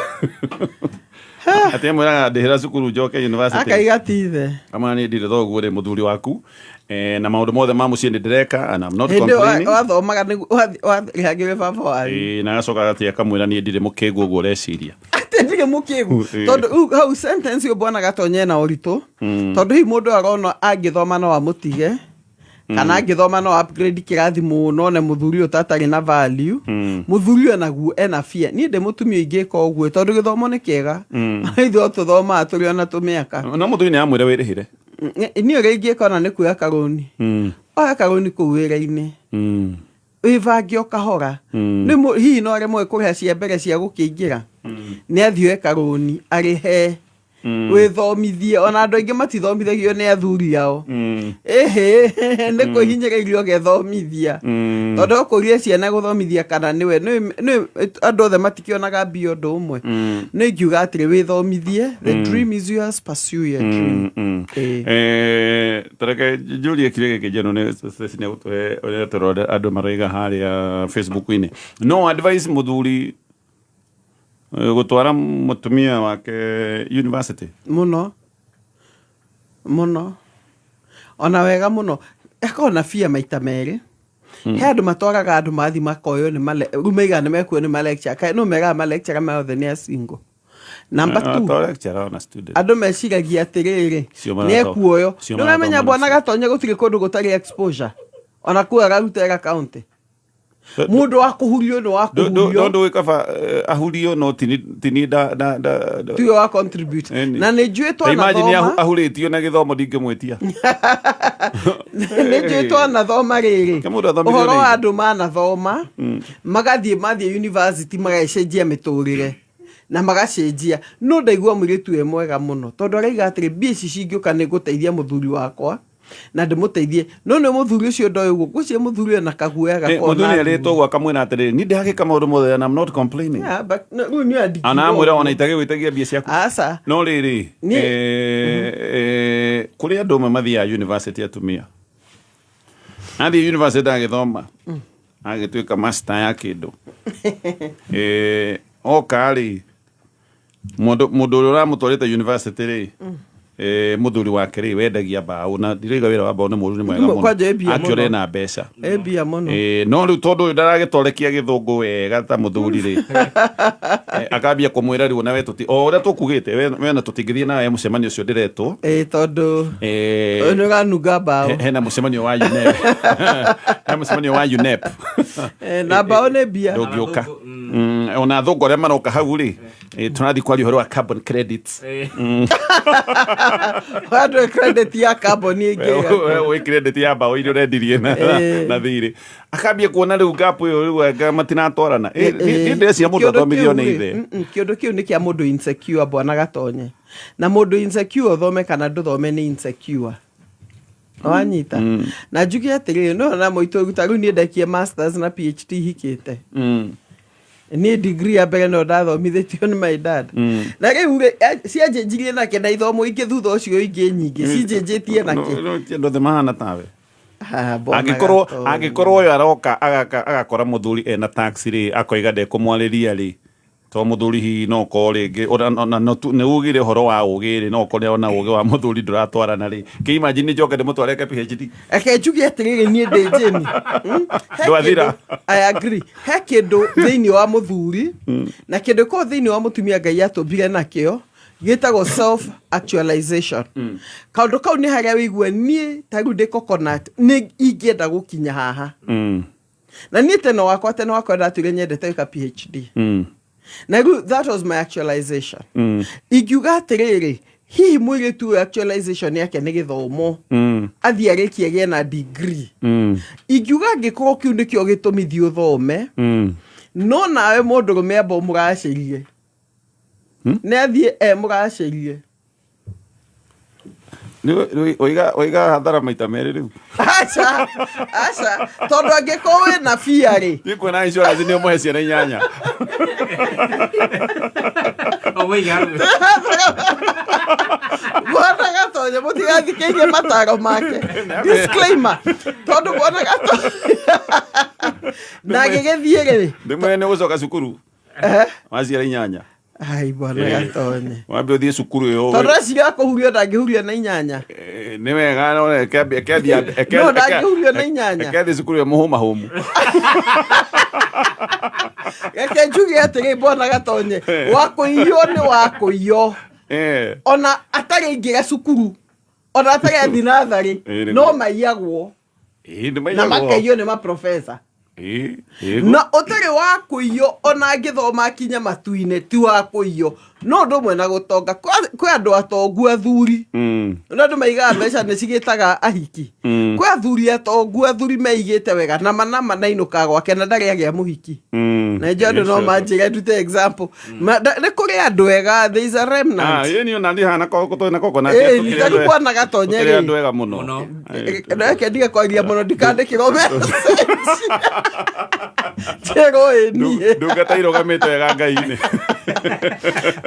atĩ amwĩraga ndĩhĩra cukuru njoke university. Akaiga ti ithe. Ama niĩ ndirĩ thoguo rĩ, mũthuri waku, na maũndũ mothe ma mũciĩ nĩ ndĩreka and I'm not Hĩndĩ ĩyo complaining. Wathomaga nĩguo warĩhagĩrwo baba wanyu. Na agacoka atĩ akamwĩra niĩ ndirĩ mũkĩgu ũguo ũreciria. Atĩ ndirĩ mũkĩgu. Tondũ rĩu hau sentence ĩyo mbona gatonye na ũritũ. Tondũ hihi mũndũ arona angĩthoma no amũtige, kana angĩthoma no upgrade kĩrathi mũno one mũthuri ũyũ tatarĩ na value. Mũthuri ũyũ naguo ena fear. Niĩ ndĩ mũtumia ingĩka ũguo, tondũ gĩthomo nĩ kĩega. Ithuĩ tũthomaga tũrĩ ona tũmĩaka. No mũthuri nĩ amwĩre wĩrĩhĩre. Niĩ ũrĩa ingĩka ona nĩ kuoya karũni. Oya karũni kũu wĩra-inĩ. Wĩbange o kahora. Nĩ hihi no aremwo kũrĩha cia mbere cia gũkĩingĩra. Nĩ athiĩ oe karũni arĩhe. Wĩthomithie, ona andũ aingĩ matithomithagio nĩ athuri ao. Ĩhĩ, nĩ kwĩhinyĩrĩrio ũgethomithia. Tondũ ũkũrie ciana gũthomithia kana nĩwe, nĩ andũ othe matikĩonaga mbia ũndũ ũmwe. Nĩ ingiuga atĩrĩ, wĩthomithie, the dream is yours, pursue your dream. Tareke njũrie kĩrĩa gĩkĩ njeno nĩ Stacy nĩ egũtũhe ũrĩa tũrore andũ maroiga harĩa Facebook-inĩ. No advice mũthuri gũtwara mũtumia wake university. Mũno mũno, ona wega mũno, akorwo na bia maita merĩ. He andũ matwaraga andũ mathi makoywo nĩ male rĩu maigaga nĩ mekuo nĩ malecture, kaĩ no meraga malecture mothe nĩ a single. Number two, To lecturer ona student. Andũ meciragia atĩrĩrĩ, Cio nĩ ekuoyo. cio Nĩ ũramenya marathoma bwana Gatonye gũtirĩ kũndũ gũtarĩ exposure, ona kuo ararutera county, mũndũ wa kũhurio nĩ wa kũhurio. Ndå kaba ahurio no tini da da da da- Tiwe wa contribute. Eni. Na nĩ njũĩ Ta imagine twanathoma ahurĩtio na gĩthomo ndingĩmwĩtia. Nĩ njũĩ twanathoma rĩrĩ, Ke mũndũ athomithio ũhoro nĩ wa ithe. andũ manathoma, magathiĩ mathiĩ university magacenjia mĩtũrĩre na magacenjia. No ndaigua mũirĩtu e mwega mũno, tondũ araiga atĩrĩ, mbia ici cingĩũka nĩ ngũteithia mũthuri wakwa na ndĩmũteithie, no nĩ mũthuri ũcio ndoĩ ũguo, ngwĩciria mũthuri ena kaguoya Mũthuri gakona. nĩ arĩtwo ũguo akamwĩra atĩrĩrĩ, niĩ ndĩragĩka maũndũ mothe and I'm not complaining. Yeah, but no, rĩu nĩ andĩkirwo Ana amwĩra ũguo. ona itagĩgwĩtagia mbia ciaku. Aca. No rĩrĩ, kũrĩ andũ amwe mathiaga university, atumia athiĩ university agĩthoma, agĩtuĩka master ya kĩndũ, oka rĩ, mũndũ ũrĩa ũramũtwarĩte university rĩ, mũthuri wake rĩ, wendagia mbaũ, na ndirauga wĩra wa mbaũ nĩ mũru, nĩ mwega mũno. Kwanja ĩ mbia Actually mũno. ena mbeca. Ĩ mbia mũno. No rĩu tondũ ũyũ ndaragĩtorekia gĩthũngũ wega ta mũthuri rĩ, akambia kũmwĩra rĩu nawe tũti o ũrĩa tũkugĩte we na tũtingĩthiĩ nawe mũcemanio ũcio ndĩretwo. Ĩ tondũ ũyũ nĩ ũranunga mbaũ. Hena mũcemanio wa UNEP, hena mũcemanio wa UNEP. Na mbaũ nĩ mbia. Ndũngĩũka. Ona athũngũ arĩa maroka hau rĩ, tũrathiĩ kwaria ũhoro wa carbon credits. Andũ credit ya carbon ĩngĩ. Wĩ credit ya mbaũ iria ũrendirie na thirĩ, akambia kuona rĩu gap ĩyo rĩu anga matinatwarana. Niĩ ndĩreciria mũndũ Kĩũndũ athomithio kĩu nĩ rĩ, ithe. Kĩũndũ kĩu nĩ kĩa mũndũ insecure, bwana Gatonye, na mũndũ insecure, ũthome kana ndũthome, nĩ insecure, wanyita? Na njuge atĩrĩrĩ, no na mũitũ ta rĩu niĩ ndekie masters na PhD hikĩte. Niĩ degree ya mbere no ndathomithĩtio nĩ my dad. Na rĩu rĩ, cianjĩnjirie nake, na ithomo ingĩ thutha ũcio ingĩ nyingĩ cinjĩnjĩtie nake. No, ti andũ othe mahana tawe. Ah, bwana Angĩkorwo Gatonye. Angĩkorwo ũyũ aroka agakora mũthuri ena tax rĩ, akoiga ndekũmwarĩria rĩ, to mũthuri hihi no ũkorwo rĩngĩ ona no nĩ ugire ũhoro wa ũgĩ rĩ, no ũkorwo ona ũgĩ wa mũthuri ndũratwarana rĩ, kĩ imagine njoke ndĩmũtware ke PhD. Reke njuge atĩrĩrĩ, niĩ ndĩ Jane. He Ndwathira. I agree, he kĩndũ thĩinĩ wa mũthuri na kĩndũ kĩu thĩinĩ wa mũtumia Ngai atũmbire nakĩo gĩtagwo self actualization. Kaũndũ kau nĩ harĩa wĩigue niĩ ta rĩu ndĩ coconut, nĩ ingĩenda gũkinya haha. Na niĩ tene wakwa ndatwire nyendete gwĩka PhD. Na rĩu that was my actualization. Ingiuga atĩrĩrĩ, hihi mũirĩtu ũyũ actualization yake nĩ gĩthomo, athiĩ arĩkie agĩe na degree. Ingiuga angĩkorwo kĩu nĩkĩo gĩtũmi thiĩ ũthome, no nawe mũndũrũme amba ũmũgacĩrie, nĩ athiĩ emũgacĩrie. Oiga hathara maita merĩ rĩu. Aca, aca, tondũ angĩkorwo wĩna bia rĩ, Niĩ kuona insurance nĩ ũmũhe ciana inyanya. Bwana Gatonye, mũtigathikĩirie mataro make, disclaimer, tondũ bwana Gatonye na agĩgĩthiĩ rĩ, Ndĩmwĩre nĩ gũcoka cukuru waciara inyanya. Ai, bwana Gatonye. Wambe ũthiĩ cukuru ĩyo. Tondũ eciria kũhurio ndangĩhurio na inyanya. Nĩ wega, no reke No, ndangĩhurio na inyanya. Reke athiĩ cukuru ĩyo mũhũmahũmu. Reke njuge atĩrĩ, bwana Gatonye, wa kũiywo nĩ wa kũiywo. Ona atarĩ ingĩra cukuru, ona atarĩ athi natharĩ, no maiyagwo. Nĩ Na maiyagwo. makaiywo nĩ maprofesa. Na ũtarĩ wa kũiywo, ona angĩthoma akinya matu-inĩ, ti wa kũiywo. No ũndũ ũmwe na gũtonga, kwĩ andũ atongu athuri, no andũ maigaga mbeca nĩ cigĩtaga ahiki. Kwĩ athuri atongu, athuri meigĩte wega na manama nainũkaga gwake na ndarĩ agĩa mũhiki. Na njo andũ no manjĩre ndute example. Nĩ kũrĩ andũ ega, there is a remnant. Ĩni ona niĩ hana na coconut. Ĩĩ, ta rĩu bwana Gatonye Tũkĩrĩ rĩ. andũ ega mũno. Reke ndige kwaria mũno ndikandĩkĩrwo message. Njĩrwo ĩ niĩ. Ndungata irũgamĩte wega Ngai-inĩ.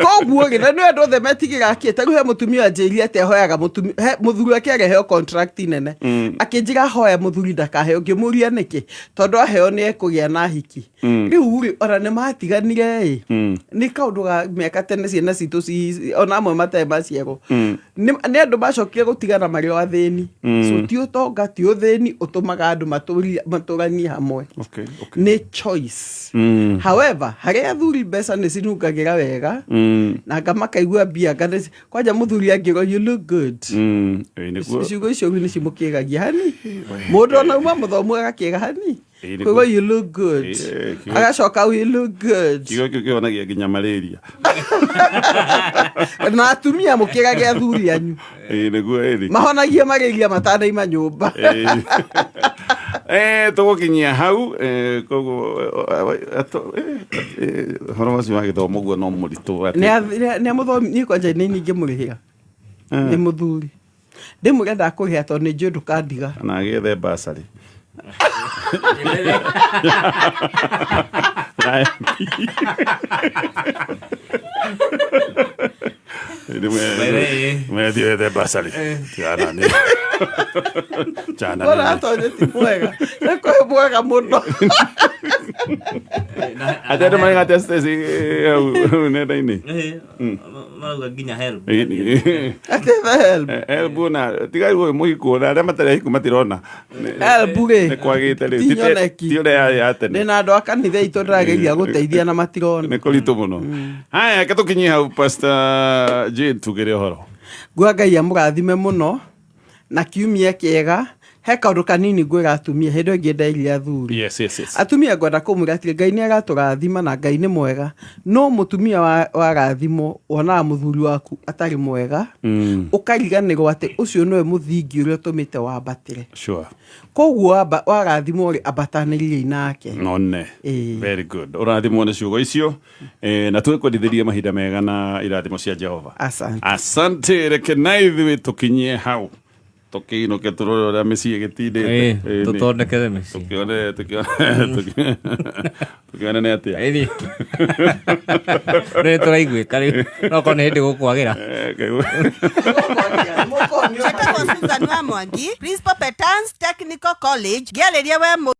Koguo rĩ, na nĩ andũ othe metigĩra kĩ, ta rĩu he mũtumia anjĩrire atĩ ahoyaga mũtumia, he mũthuri wake areheo contract nene. Akĩnjĩra hoya mũthuri ndakaheo, ngĩmũria nĩkĩ, tondũ aheo nĩ ekũgĩa na hiki. Rĩu rĩ, ona nĩ matiganire ĩ, nĩ kaũndũ ga mĩaka tene ciana citũ ona amwe matarĩ maciarwo. Nĩ andũ macokire gũtigana marĩ o athĩni. So ti ũtonga, ti ũthĩni ũtũmaga andũ matũranie hamwe. Nĩ choice. However, harĩ athuri mbeca nĩ cinungagĩra wega, na anga makaigua mbia anga kwanja mũthuri angĩrwo you look good. Ĩ, nĩguo. Ciugo icio nĩ cimũkĩgagia hani. Mũndũ ona uma mũthomu agakĩga hani. Ĩ, nĩguo. Koguo you look good. Ĩ, Agacoka you look good. Kiugo kĩu kĩhonagia nginya malaria. Na atumia mũkĩgage athuri anyu. Ĩ, nĩguo ĩrĩ. Mahonagie malaria matanaima nyũmba. Tũgũkinyia hau, koguo ũhoro ũcio wa gĩthomo guo no mũritũ atĩ- Nĩ amũthomi, niĩ kwanja nĩ niĩ ingĩmũrĩhĩra. Nĩ mũthuri. Ndĩmwĩre ndakũrĩha tondũ nĩ njũĩ ndũkandiga. Na agĩethe basarĩ. Methiĩ wethe basarĩ. Tigana nĩ. Chana Bora nĩ. atonye ti mwega. Nĩ kwĩ mwega mũno. Atĩ andũ marauga atĩa Stacy, hau nenda-inĩ? Marauga nginya help. Atĩ help. Help na tiga rĩu ũyũ mũhiku na arĩa matarĩ ahiku matirona. Help rĩ. Nĩ kwagĩte rĩu. Ti nyoneki. Ti ũrĩa yarĩ ya tene. Ndĩ na andũ a kanitha itũ ndĩrageria gũteithia na matirona. Nĩ kũritũ mũno. Haya, reke tũkinyie hau Pastor Jane tugĩre ũhoro. Ngua Ngai amũrathime mũno na kiumia kĩega. He kaũndũ kanini ngwĩra atumia hĩndĩ ĩyo ĩngĩ ndairia athuri. Yes, yes, yes. Atumia ngwenda kũmwĩra atĩrĩ, Ngai nĩ aratũrathima na Ngai nĩ mwega, no mũtumia warathimwo wonaga mũthuri waku atarĩ mwega, ũkariganĩrwo atĩ ũcio nĩwe mũthingi ũrĩa ũtũmĩte wambatĩre. Koguo warathimwo rĩ, ambatanĩriai nake. None. Very good. Ũrathimwo nĩ ciugo icio, na twĩkwendithĩrie mahinda mega na irathimo cia Jehova. Asante. Asante, reke na ithuĩ tũkinyie hau. Tũkĩinũke tũrore ũrĩa mĩciĩ ĩgĩtindĩte. Tũthondekere mĩciĩ. Tũkĩone tũkĩone nĩ atĩa. Rĩrĩ tũraiguĩka rĩu, no korwo nĩ hĩndĩ gũkwagĩra. Njĩtagwo Susan wa Mwangi, Principal Petans Technical College, ngĩarĩria we.